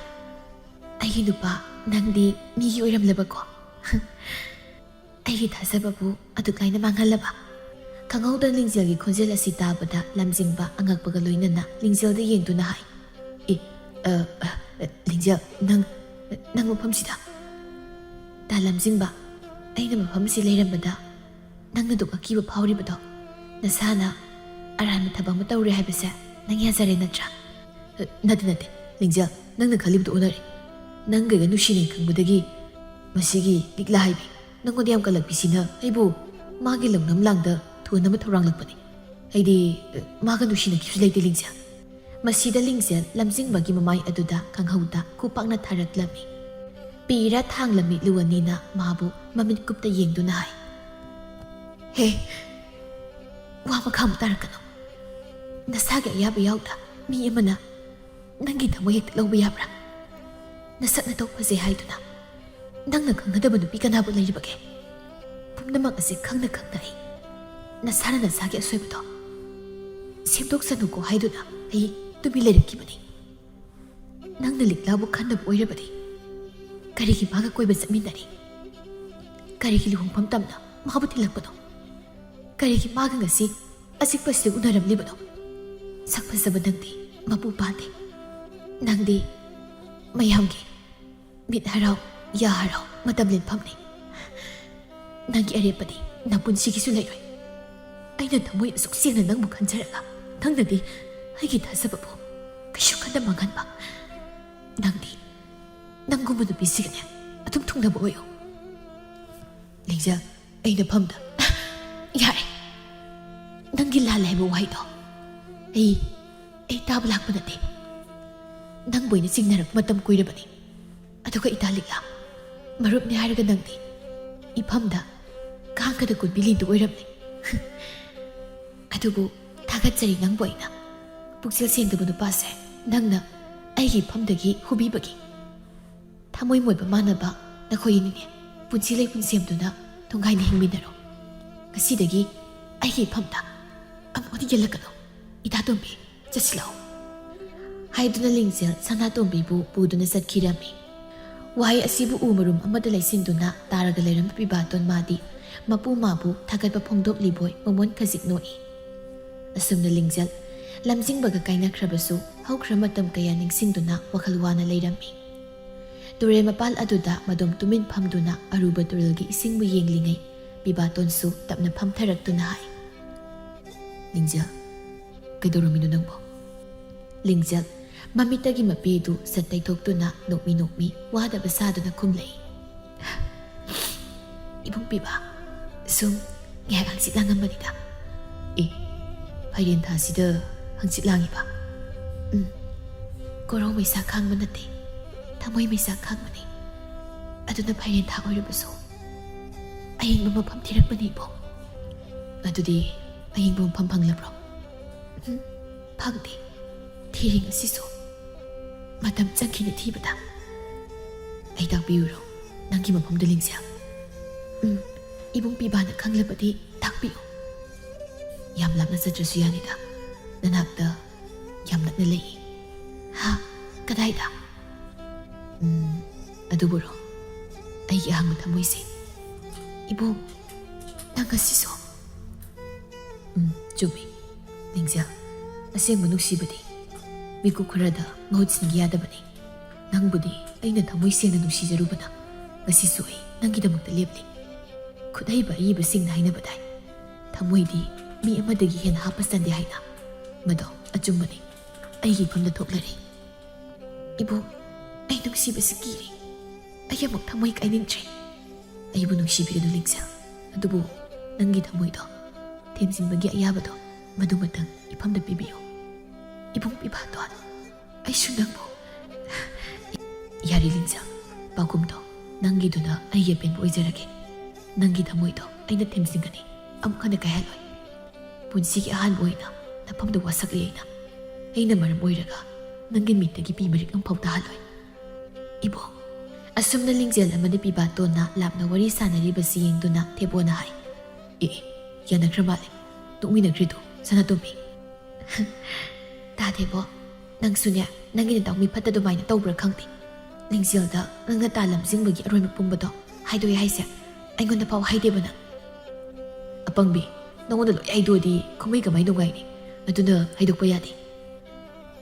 "ꯑꯩꯒꯤ ꯅꯨꯄꯥ, ꯅꯪꯗꯤ ꯃꯤꯒꯤ ꯑꯣꯏꯔꯝꯂꯕꯀꯣ?" "ꯑꯩꯒꯤ ꯊꯥꯖꯕꯕꯨ ꯑꯗꯨꯛ ꯂꯥꯏꯅ ꯃꯥꯡꯍꯜꯂꯕ?" ꯈꯪꯍꯧꯗꯅ ꯂꯤꯡꯖꯦꯜꯒꯤ ꯈꯣꯟꯖꯦꯜ ꯑꯁꯤ ꯇꯥꯕꯗ ꯂꯝꯖꯤꯡꯕ ꯑꯉꯛꯄꯒ ꯂꯣꯏꯅꯅ ꯂꯤꯡꯖꯦꯜꯗ ꯌꯦꯡꯗꯨꯅ ꯍꯥꯏ, "ꯑꯦ, ꯑ, ꯑ, ꯂꯤꯡꯖꯦꯜ, ꯅꯪ, ꯅꯪ ꯃꯐꯝꯁꯤꯗ? ꯗꯥ ꯂꯝꯖꯤꯡꯕ, ꯑꯩꯅ ꯃꯐꯝꯁꯤ ꯂꯩꯔꯝꯕꯗ ꯅꯪꯅ ꯑꯗꯨꯛ ꯑꯀꯤꯕ ꯐꯥꯎꯔꯤꯕꯗꯣ ꯅꯁꯥꯅ ꯑꯔꯥꯟꯕ ꯊꯕꯛ ꯑꯃ ꯇꯧꯔꯦ ꯍꯥꯏꯕꯁꯦ ꯅꯪ ꯌꯥꯖꯔꯦ ꯅꯠꯇ꯭ꯔꯥ? "ꯑ, ꯅꯠꯇꯦ, ꯅꯠꯇꯦ, ꯂꯤꯡꯖꯦꯜ, ꯅꯪꯅ ꯈꯜꯂꯤꯕꯗꯨ ꯑꯣꯟꯅꯔꯦ꯫ ꯅꯪꯒ ꯑꯩꯒ ꯅꯨꯡꯁꯤꯅꯩ ꯈꯪꯕꯗꯒꯤ ꯃꯁꯤꯒꯤ ꯂꯤꯛꯂꯥ ꯍꯥꯏꯕꯤ ꯅꯪꯉꯣꯟꯗ ꯌꯥꯝ ꯀꯜꯂꯛꯄꯤꯁꯤꯅ ꯑꯩꯕꯨ ꯃꯥꯒꯤ ꯂꯧꯅꯝ ꯂꯥꯡꯗ ꯊꯨꯍꯟꯅꯕ ꯊꯧꯔꯥꯡꯂꯛꯄꯅꯤ꯫ ꯑꯩꯗꯤ, ꯑ, ꯃꯥꯒ ꯅꯨꯡꯁꯤꯅꯈꯤꯕꯁꯨ ꯂꯩꯇꯦ, ꯂꯤꯡꯖꯦꯜ꯫" ꯃꯁꯤꯗ ꯂꯤꯡꯖꯦꯜ ꯂꯝꯖꯤꯡꯕꯒꯤ ꯃꯃꯥꯏ ꯑꯗꯨꯗ ꯈꯪꯍꯧꯗ ꯈꯨꯄꯥꯛꯅ ꯊꯥꯔꯛꯂꯝꯃꯤ꯫ ꯄꯤꯔ ꯊꯥꯡꯂ ꯃꯤꯠꯂꯨ ꯑꯅꯤꯅ ꯃꯥꯕꯨ ꯃꯃꯤꯠ ꯀꯨꯞꯇ ꯌꯦꯡꯗꯨꯅ ꯍꯥꯏ, "ꯍꯦ, ꯋꯥ ꯃꯈꯥ ꯑꯃꯨꯛ ꯇꯥꯔꯛꯀꯅꯨ꯫ ꯅꯁꯥꯒꯤ ꯑꯌꯥꯕ ꯌꯥꯎꯗ ꯃꯤ ꯑꯃꯅ ꯅꯪꯒꯤ ꯊꯃꯣꯏ ꯍꯦꯛꯇ ꯂꯧꯕ ꯌꯥꯕ꯭ꯔꯥ? ꯅꯁꯛ ꯅꯇꯧ ꯐꯖꯩ ꯍꯥꯏꯗꯨꯅ ꯅꯪꯅ ꯈꯪꯒꯗꯕ ꯅꯨꯄꯤ ꯀꯅꯥꯕꯨ ꯂꯩꯔꯤꯕꯒꯦ? ꯄꯨꯝꯅꯃꯛ ꯑꯁꯤ ꯈꯪꯅ ꯈꯪꯅ ꯑꯩ ꯅꯁꯥꯅ ꯅꯁꯥꯒꯤ ꯑꯁꯣꯏꯕꯗꯣ ꯁꯦꯝꯗꯣꯛꯆꯅꯨꯀꯣ ꯍꯥꯏꯗꯨꯅ ꯑꯩ ꯇꯨꯃꯤꯟ ꯂꯩꯔꯛꯈꯤꯕꯅꯤ꯫ ꯅꯪꯅ ꯂꯤꯛꯂꯥꯕꯨ ꯈꯟꯗꯕ ꯑꯣꯏꯔꯕꯗꯤ ꯀꯔꯤꯒꯤ ꯃꯥꯒ ꯀꯣꯏꯕ ꯆꯠꯃꯤꯟꯅꯔꯤ? ꯀꯔꯤꯒꯤ ꯂꯨꯍꯣꯡꯐꯝ ꯇꯝꯅ ꯃꯥꯕꯨ ꯊꯤꯜꯂꯛꯄꯅꯣ? ꯀꯔꯤꯒꯤ ꯃꯥꯒ ꯉꯁꯤ ꯑꯆꯤꯛꯄꯁꯤꯗ ꯎꯅꯔꯝꯂꯤꯕꯅꯣ? ꯁꯛ ꯐꯖꯕ ꯅꯪꯗꯤ ꯃꯄꯨ ꯄꯥꯟꯗꯦ꯫ ꯅꯪꯗꯤ ꯃꯌꯥꯝꯒꯤ ꯃꯤꯠ ꯍꯔꯥꯎ, ꯌꯥ ꯍꯔꯥꯎ, ꯃꯇꯝ ꯂꯦꯟꯐꯝꯅꯤ꯫ ꯅꯪꯒꯤ ꯑꯔꯦꯞꯄꯗꯤ ꯅꯄꯨꯟꯁꯤꯒꯤꯁꯨ ꯂꯩꯔꯣꯏ꯫ ꯑꯩꯅ ꯊꯃꯣꯏ ꯑꯁꯨꯛ ꯁꯦꯡꯅ ꯅꯪꯕꯨ ꯈꯟꯖꯔꯒ ꯅꯪꯅꯗꯤ ꯑꯩꯒꯤ ꯊꯥꯖꯕꯕꯨ ꯀꯩꯁꯨ ꯈꯟꯗ ꯃꯥꯡꯍꯟꯕ꯫ ꯅꯪꯗꯤ ꯅꯪꯒꯨꯝꯕ ꯅꯨꯄꯤꯁꯤꯒꯅꯦ ꯑꯗꯨꯝ ꯊꯨꯡꯅꯕ ꯑꯣꯏꯌꯨ꯫ ꯂꯤꯡꯖꯦꯜ, ꯑꯩꯅ ꯐꯝꯗ꯫ ꯌꯥꯔꯦ꯫ ꯅꯪꯒꯤ ꯂꯥꯜꯂꯦ ꯍꯥꯏꯕ ꯋꯥꯍꯩꯗꯣ ꯑꯩ, ꯑꯩ ꯇꯥꯕ ꯂꯥꯛꯄ ꯅꯠꯇꯦ꯫ ꯅꯪꯕꯨ ꯑꯩꯅ ꯆꯤꯡꯅꯔꯛꯄ ꯃꯇꯝ ꯀꯨꯏꯔꯕꯅꯤ꯫ ꯑꯗꯨꯒ ꯏꯇꯥ ꯂꯤꯛꯂꯥ, ꯃꯔꯨꯞꯅꯤ ꯍꯥꯏꯔꯒ ꯅꯪꯗꯤ ꯏꯐꯝꯗ ꯀꯥꯡꯒꯗ ꯀꯨꯟꯕꯤ ꯂꯤꯟꯗꯨ ꯑꯣꯏꯔꯝꯂꯦ꯫ ꯑꯗꯨꯕꯨ ꯊꯥꯒꯠꯆꯔꯤ ꯅꯪꯕꯨ ꯑꯩꯅ꯫ ꯄꯨꯛꯆꯦꯜ ꯁꯦꯡꯗꯕ ꯅꯨꯄꯥꯁꯦ ꯅꯪꯅ ꯑꯩꯒꯤ ꯏꯐꯝꯗꯒꯤ ꯍꯨꯕꯤꯕꯒꯤ꯫ ꯊꯃꯣꯏ ꯃꯣꯏꯕ ꯃꯥꯟꯅꯕ ꯅꯈꯣꯏ ꯑꯅꯤꯅꯦ ꯄꯨꯟꯁꯤ ꯂꯩꯄꯨꯟ ꯁꯦꯝꯗꯨꯅ ꯅꯨꯡꯉꯥꯏꯅ ꯍꯤꯡꯃꯤꯟꯅꯔꯣ꯫ ꯉꯁꯤꯗꯒꯤ ꯑꯩꯒꯤ ꯏꯐꯝꯗ ꯑꯃꯨꯛ ꯍꯟꯅ ꯌꯦꯜꯂꯛꯀꯅꯨ꯫ ꯏꯇꯥ ꯇꯣꯝꯕꯤ, ꯆꯠꯁꯤꯜꯂꯛꯑꯣ꯫ ꯍꯥꯏꯗꯨꯅ ꯂꯤꯡꯖꯦꯜ ꯁꯅꯥꯇꯣꯝꯕꯤꯕꯨ ꯄꯨꯗꯨꯅ ꯆꯠꯈꯤꯔꯝꯃꯤ꯫ ꯋꯥꯍꯩ ꯑꯁꯤꯕꯨ ꯎ ꯃꯔꯨꯝ ꯑꯃꯗ ꯂꯩꯁꯤꯟꯗꯨꯅ ꯇꯥꯔꯒ ꯂꯩꯔꯝꯕ ꯄꯤꯕꯥꯇꯣꯟ ꯃꯥꯗꯤ ꯃꯄꯨ ꯃꯥꯕꯨ ꯊꯥꯒꯠꯄ ꯐꯣꯡꯗꯣꯛꯂꯤꯕꯣꯏ ꯃꯃꯣꯟ ꯈꯖꯤꯛ ꯅꯣꯛꯏ꯫ ꯑꯁꯨꯝꯅ ꯂꯤꯡꯖꯦꯜ ꯂꯝꯖꯤꯡꯕꯒ ꯀꯥꯏꯅꯈ꯭ꯔꯕꯁꯨ ꯍꯧꯈ꯭ꯔ ꯃꯇꯝ ꯀꯌꯥ ꯅꯤꯡꯁꯤꯡꯗꯨꯅ ꯋꯥꯈꯜ ꯋꯥꯅ ꯂꯩꯔꯝꯃꯤ꯫ ꯇꯨꯔꯦꯜ ꯃꯄꯥꯜ ꯑꯗꯨꯗ ꯃꯗꯣꯝ ꯇꯨꯃꯤꯟ ꯐꯝꯗꯨꯅ ꯑꯔꯨꯕ ꯇꯨꯔꯦꯜꯒꯤ ꯏꯁꯤꯡꯕꯨ ꯌꯦꯡꯂꯤꯉꯩ, ꯄꯤꯕꯥꯇꯣꯟꯁꯨ ꯇꯞꯅ ꯐꯝꯊꯔꯛꯇꯨꯅ ꯍꯥꯏ, "ꯂꯤꯡꯖꯦꯜ, ꯀꯩꯗꯧꯔꯝꯃꯤꯅꯣ ꯅꯪꯕꯣ?" ꯂꯤꯡꯖꯦꯜ ꯃꯃꯤꯠꯇꯒꯤ ꯃꯄꯤꯗꯨ ꯁꯠ ꯇꯩꯊꯣꯛꯇꯨꯅ ꯅꯣꯛꯃꯤ ꯅꯣꯛꯃꯤ ꯋꯥꯗꯕ ꯁꯥꯗꯨꯅ ꯈꯨꯝꯂꯛꯏ, "ꯏꯕꯨꯡ ꯄꯤꯕ, ꯁꯨꯝ ꯉꯥꯏꯍꯥꯛ ꯍꯪꯆꯤꯠ ꯂꯥꯡꯉꯝꯕꯅꯤꯗ꯫" "ꯑꯦ, ꯐꯥꯏꯔꯦꯟ ꯊꯥꯁꯤꯗ ꯍꯪꯆꯤꯠ ꯂꯥꯡꯉꯤꯕ?" "ꯎꯝ, ꯀꯣꯔꯧ ꯃꯩꯁꯥ ꯈꯥꯡꯕ ꯅꯠꯇꯦ, ꯊꯃꯣꯏ ꯃꯩꯁꯥ ꯈꯥꯡꯕꯅꯤ꯫ ꯑꯗꯨꯅ ꯐꯥꯏꯔꯦꯟ ꯊꯥ ꯑꯣꯏꯔꯕꯁꯨ ꯑꯌꯤꯡꯕ ꯃꯐꯝ ꯊꯤꯔꯛꯄꯅꯤ ꯏꯕꯣ꯫" "ꯑꯗꯨꯗꯤ ꯑꯌꯤꯡꯕ ꯃꯐꯝ ꯐꯪꯂꯕ꯭ꯔꯣ?" "ꯎꯝ, ꯐꯪꯗꯦ꯫ ꯊꯤꯔꯤ ꯉꯁꯤꯁꯨ꯫ ꯃꯇꯝ ꯆꯪꯈꯤꯅꯤ ꯊꯤꯕꯗ꯫" "ꯑꯩ ꯇꯥꯛꯄꯤꯌꯨꯔꯣ ꯅꯪꯒꯤ ꯃꯐꯝꯗ, ꯂꯤꯡꯖꯦꯜ?" "ꯎꯝ, ꯏꯕꯨꯡ ꯄꯤꯕꯥꯅ ꯈꯪꯂꯕꯗꯤ ꯇꯥꯛꯄꯤꯌꯨ꯫" "ꯌꯥꯝ ꯂꯥꯞꯅ ꯆꯠꯇ꯭ꯔꯁꯨ ꯌꯥꯅꯤꯗ, ꯅꯅꯥꯛꯇ ꯌꯥꯝ ꯅꯛꯅ ꯂꯩꯌꯦ꯫" "ꯍꯥ? ꯀꯗꯥꯏꯗ?" "ꯎꯝ, ꯑꯗꯨꯕꯨꯔꯣ, ꯑꯩꯒꯤ ꯑꯍꯥꯡꯕ ꯊꯃꯣꯏꯁꯦ꯫" "ꯏꯕꯨꯡ, ꯅꯪ ꯉꯁꯤꯁꯨ?" "ꯎꯝ, ꯆꯨꯝꯃꯤ, ꯂꯤꯡꯖꯦꯜ꯫ ꯑꯁꯦꯡꯕ ꯅꯨꯡꯁꯤꯕꯗꯤ ꯃꯤꯀꯨꯞ ꯈꯔꯗ ꯃꯍꯨꯠ ꯁꯤꯟꯈꯤ ꯌꯥꯗꯕꯅꯤ꯫ ꯅꯪꯕꯨꯗꯤ ꯑꯩꯅ ꯊꯃꯣꯏ ꯁꯦꯡꯅ ꯅꯨꯡꯁꯤꯖꯔꯨꯕꯅ ꯉꯁꯤꯁꯨ ꯑꯩ ꯅꯪꯒꯤꯗꯃꯛꯇ ꯂꯦꯞꯂꯤ꯫ ꯈꯨꯠꯍꯩꯕ ꯑꯏꯕꯁꯤꯡꯅ ꯍꯥꯏꯅꯕꯗꯥꯏ, ꯊꯃꯣꯏꯗꯤ ꯃꯤ ꯑꯃꯗꯒꯤ ꯍꯦꯟꯅ ꯍꯥꯞꯄ ꯆꯟꯗꯦ ꯍꯥꯏꯅ꯫ ꯃꯗꯣ ꯑꯆꯨꯝꯕꯅꯤ꯫ ꯑꯩꯒꯤ ꯏꯐꯝꯗ ꯊꯣꯛꯂꯔꯦ꯫ ꯏꯕꯨꯡ, ꯑꯩ ꯅꯨꯡꯁꯤꯕꯁꯤ ꯀꯤꯔꯦ꯫ ꯑꯩ ꯑꯃꯨꯛ ꯊꯃꯣꯏ ꯀꯥꯏꯅꯤꯡꯗ꯭ꯔꯦ꯫ ꯑꯩꯕꯨ ꯅꯨꯡꯁꯤꯕꯤꯔꯅꯨ, ꯂꯤꯡꯖꯦꯜ꯫ ꯑꯗꯨꯕꯨ ꯅꯪꯒꯤ ꯊꯃꯣꯏꯗꯣ ꯊꯦꯝꯖꯤꯟꯕꯒꯤ ꯑꯌꯥꯕꯗꯣ ꯃꯗꯨꯃꯇꯪ ꯏꯐꯝꯗ ꯄꯤꯕꯤꯌꯨ꯫" "ꯏꯕꯨꯡ ꯄꯤꯕꯥꯇꯣꯟ, ꯑꯩꯁꯨ ꯅꯪꯕꯨ꯫" "ꯌꯥꯔꯦ, ꯂꯤꯡꯖꯦꯜ, ꯄꯥꯎꯈꯨꯝꯗꯣ ꯅꯪꯒꯤꯗꯨꯅ ꯑꯩꯒꯤ ꯑꯄꯦꯟꯕ ꯑꯣꯏꯖꯔꯒꯦ꯫ ꯅꯪꯒꯤ ꯊꯃꯣꯏꯗꯣ ꯑꯩꯅ ꯊꯦꯝꯖꯤꯟꯒꯅꯤ, ꯑꯃꯨꯛ ꯍꯟꯅ ꯀꯥꯏꯍꯜꯂꯣꯏ꯫ ꯄꯨꯟꯁꯤꯒꯤ ꯑꯍꯥꯟꯕ ꯑꯣꯏꯅ ꯅꯐꯝꯗ ꯋꯥꯁꯛꯂꯤ ꯑꯩꯅ꯫ ꯑꯩꯅ ꯃꯔꯝ ꯑꯣꯏꯔꯒ ꯅꯪꯒꯤ ꯃꯤꯠꯇꯒꯤ ꯄꯤ ꯃꯔꯤꯛ ꯑꯃꯐꯥꯎ ꯇꯥꯍꯜꯂꯣꯏ, ꯏꯕꯣ꯫" ꯑꯁꯨꯝꯅ ꯂꯤꯡꯖꯦꯜ ꯑꯃꯗꯤ ꯄꯤꯕꯥꯇꯣꯟꯅ ꯂꯥꯞꯅ ꯋꯥꯔꯤ ꯁꯥꯅꯔꯤꯕꯁꯤ ꯌꯦꯡꯗꯨꯅ ꯊꯦꯕꯣꯅ ꯍꯥꯏ, "ꯑꯦ, ꯑꯦ, ꯌꯥꯅꯈ꯭ꯔ ꯃꯥꯜꯂꯦ꯫ ꯅꯣꯛꯃꯤꯟꯅꯈ꯭ꯔꯤꯗꯣ, ꯁꯅꯥꯇꯣꯝꯕꯤ?" "ꯇꯥ ꯊꯦꯕꯣ, ꯅꯪꯁꯨꯅꯦ, ꯅꯪꯒꯤ ꯅꯇꯥꯎ ꯃꯤ ꯐꯠꯇ ꯑꯗꯨꯃꯥꯏꯅ ꯇꯧꯕ꯭ꯔꯥ ꯈꯪꯗꯦ꯫ ꯂꯤꯡꯖꯦꯜꯗ ꯅꯪꯅ ꯇꯥ ꯂꯝꯖꯤꯡꯕꯒꯤ ꯑꯔꯣꯏꯕ ꯄꯨꯝꯕꯗꯣ ꯍꯥꯏꯗꯣꯛꯑꯦ ꯍꯥꯏꯁꯦ ꯑꯩꯉꯣꯟꯗ ꯐꯥꯎ ꯍꯥꯏꯗꯦꯕ ꯅꯪ꯫" "ꯑꯄꯪꯕꯤ, ꯅꯉꯣꯟꯗ ꯂꯣꯏ ꯍꯥꯏꯗꯣꯛꯑꯗꯤ ꯈꯨꯃꯩ ꯀꯃꯥꯏ ꯅꯨꯡꯉꯥꯏꯅꯤ? ꯑꯗꯨꯅ ꯍꯥꯏꯗꯣꯛꯄ ꯌꯥꯗꯦ꯫"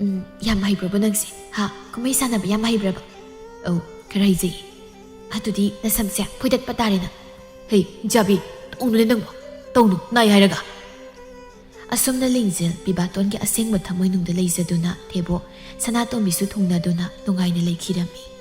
ꯎꯝ, ꯌꯥꯝ ꯍꯩꯕ꯭ꯔꯕ ꯅꯪꯁꯦ? ꯍꯥ? ꯀꯨꯝꯍꯩ ꯁꯥꯟꯅꯕ ꯌꯥꯝ ꯍꯩꯕ꯭ꯔꯕ? ꯑꯧ, ꯈꯔ ꯍꯩꯖꯩꯌꯦ꯫ ꯑꯗꯨꯗꯤ ꯅꯁꯝꯁꯦ ꯐꯣꯏꯗꯠꯄ ꯇꯥꯔꯦꯅ꯫ ꯍꯩ, ꯖꯥꯕꯤ, ꯇꯧꯅꯨꯅꯦ ꯅꯪꯕꯣ꯫ ꯇꯧꯅꯨ, ꯅꯥꯏ ꯍꯥꯏꯔꯒ꯫ ꯑꯁꯨꯝꯅ ꯂꯤꯡꯖꯦꯜ ꯕꯤꯕꯥꯇꯣꯟꯒꯤ ꯑꯁꯦꯡꯕ ꯊꯃꯣꯏꯅꯨꯡꯗ ꯂꯩꯖꯗꯨꯅ ꯊꯦꯕꯣ ꯁꯅꯥꯇꯣꯝꯕꯤꯁꯨ ꯊꯨꯡꯅꯗꯨꯅ ꯅꯨꯡꯉꯥꯏꯅ ꯂꯩꯈꯤꯔꯝꯃꯤ꯫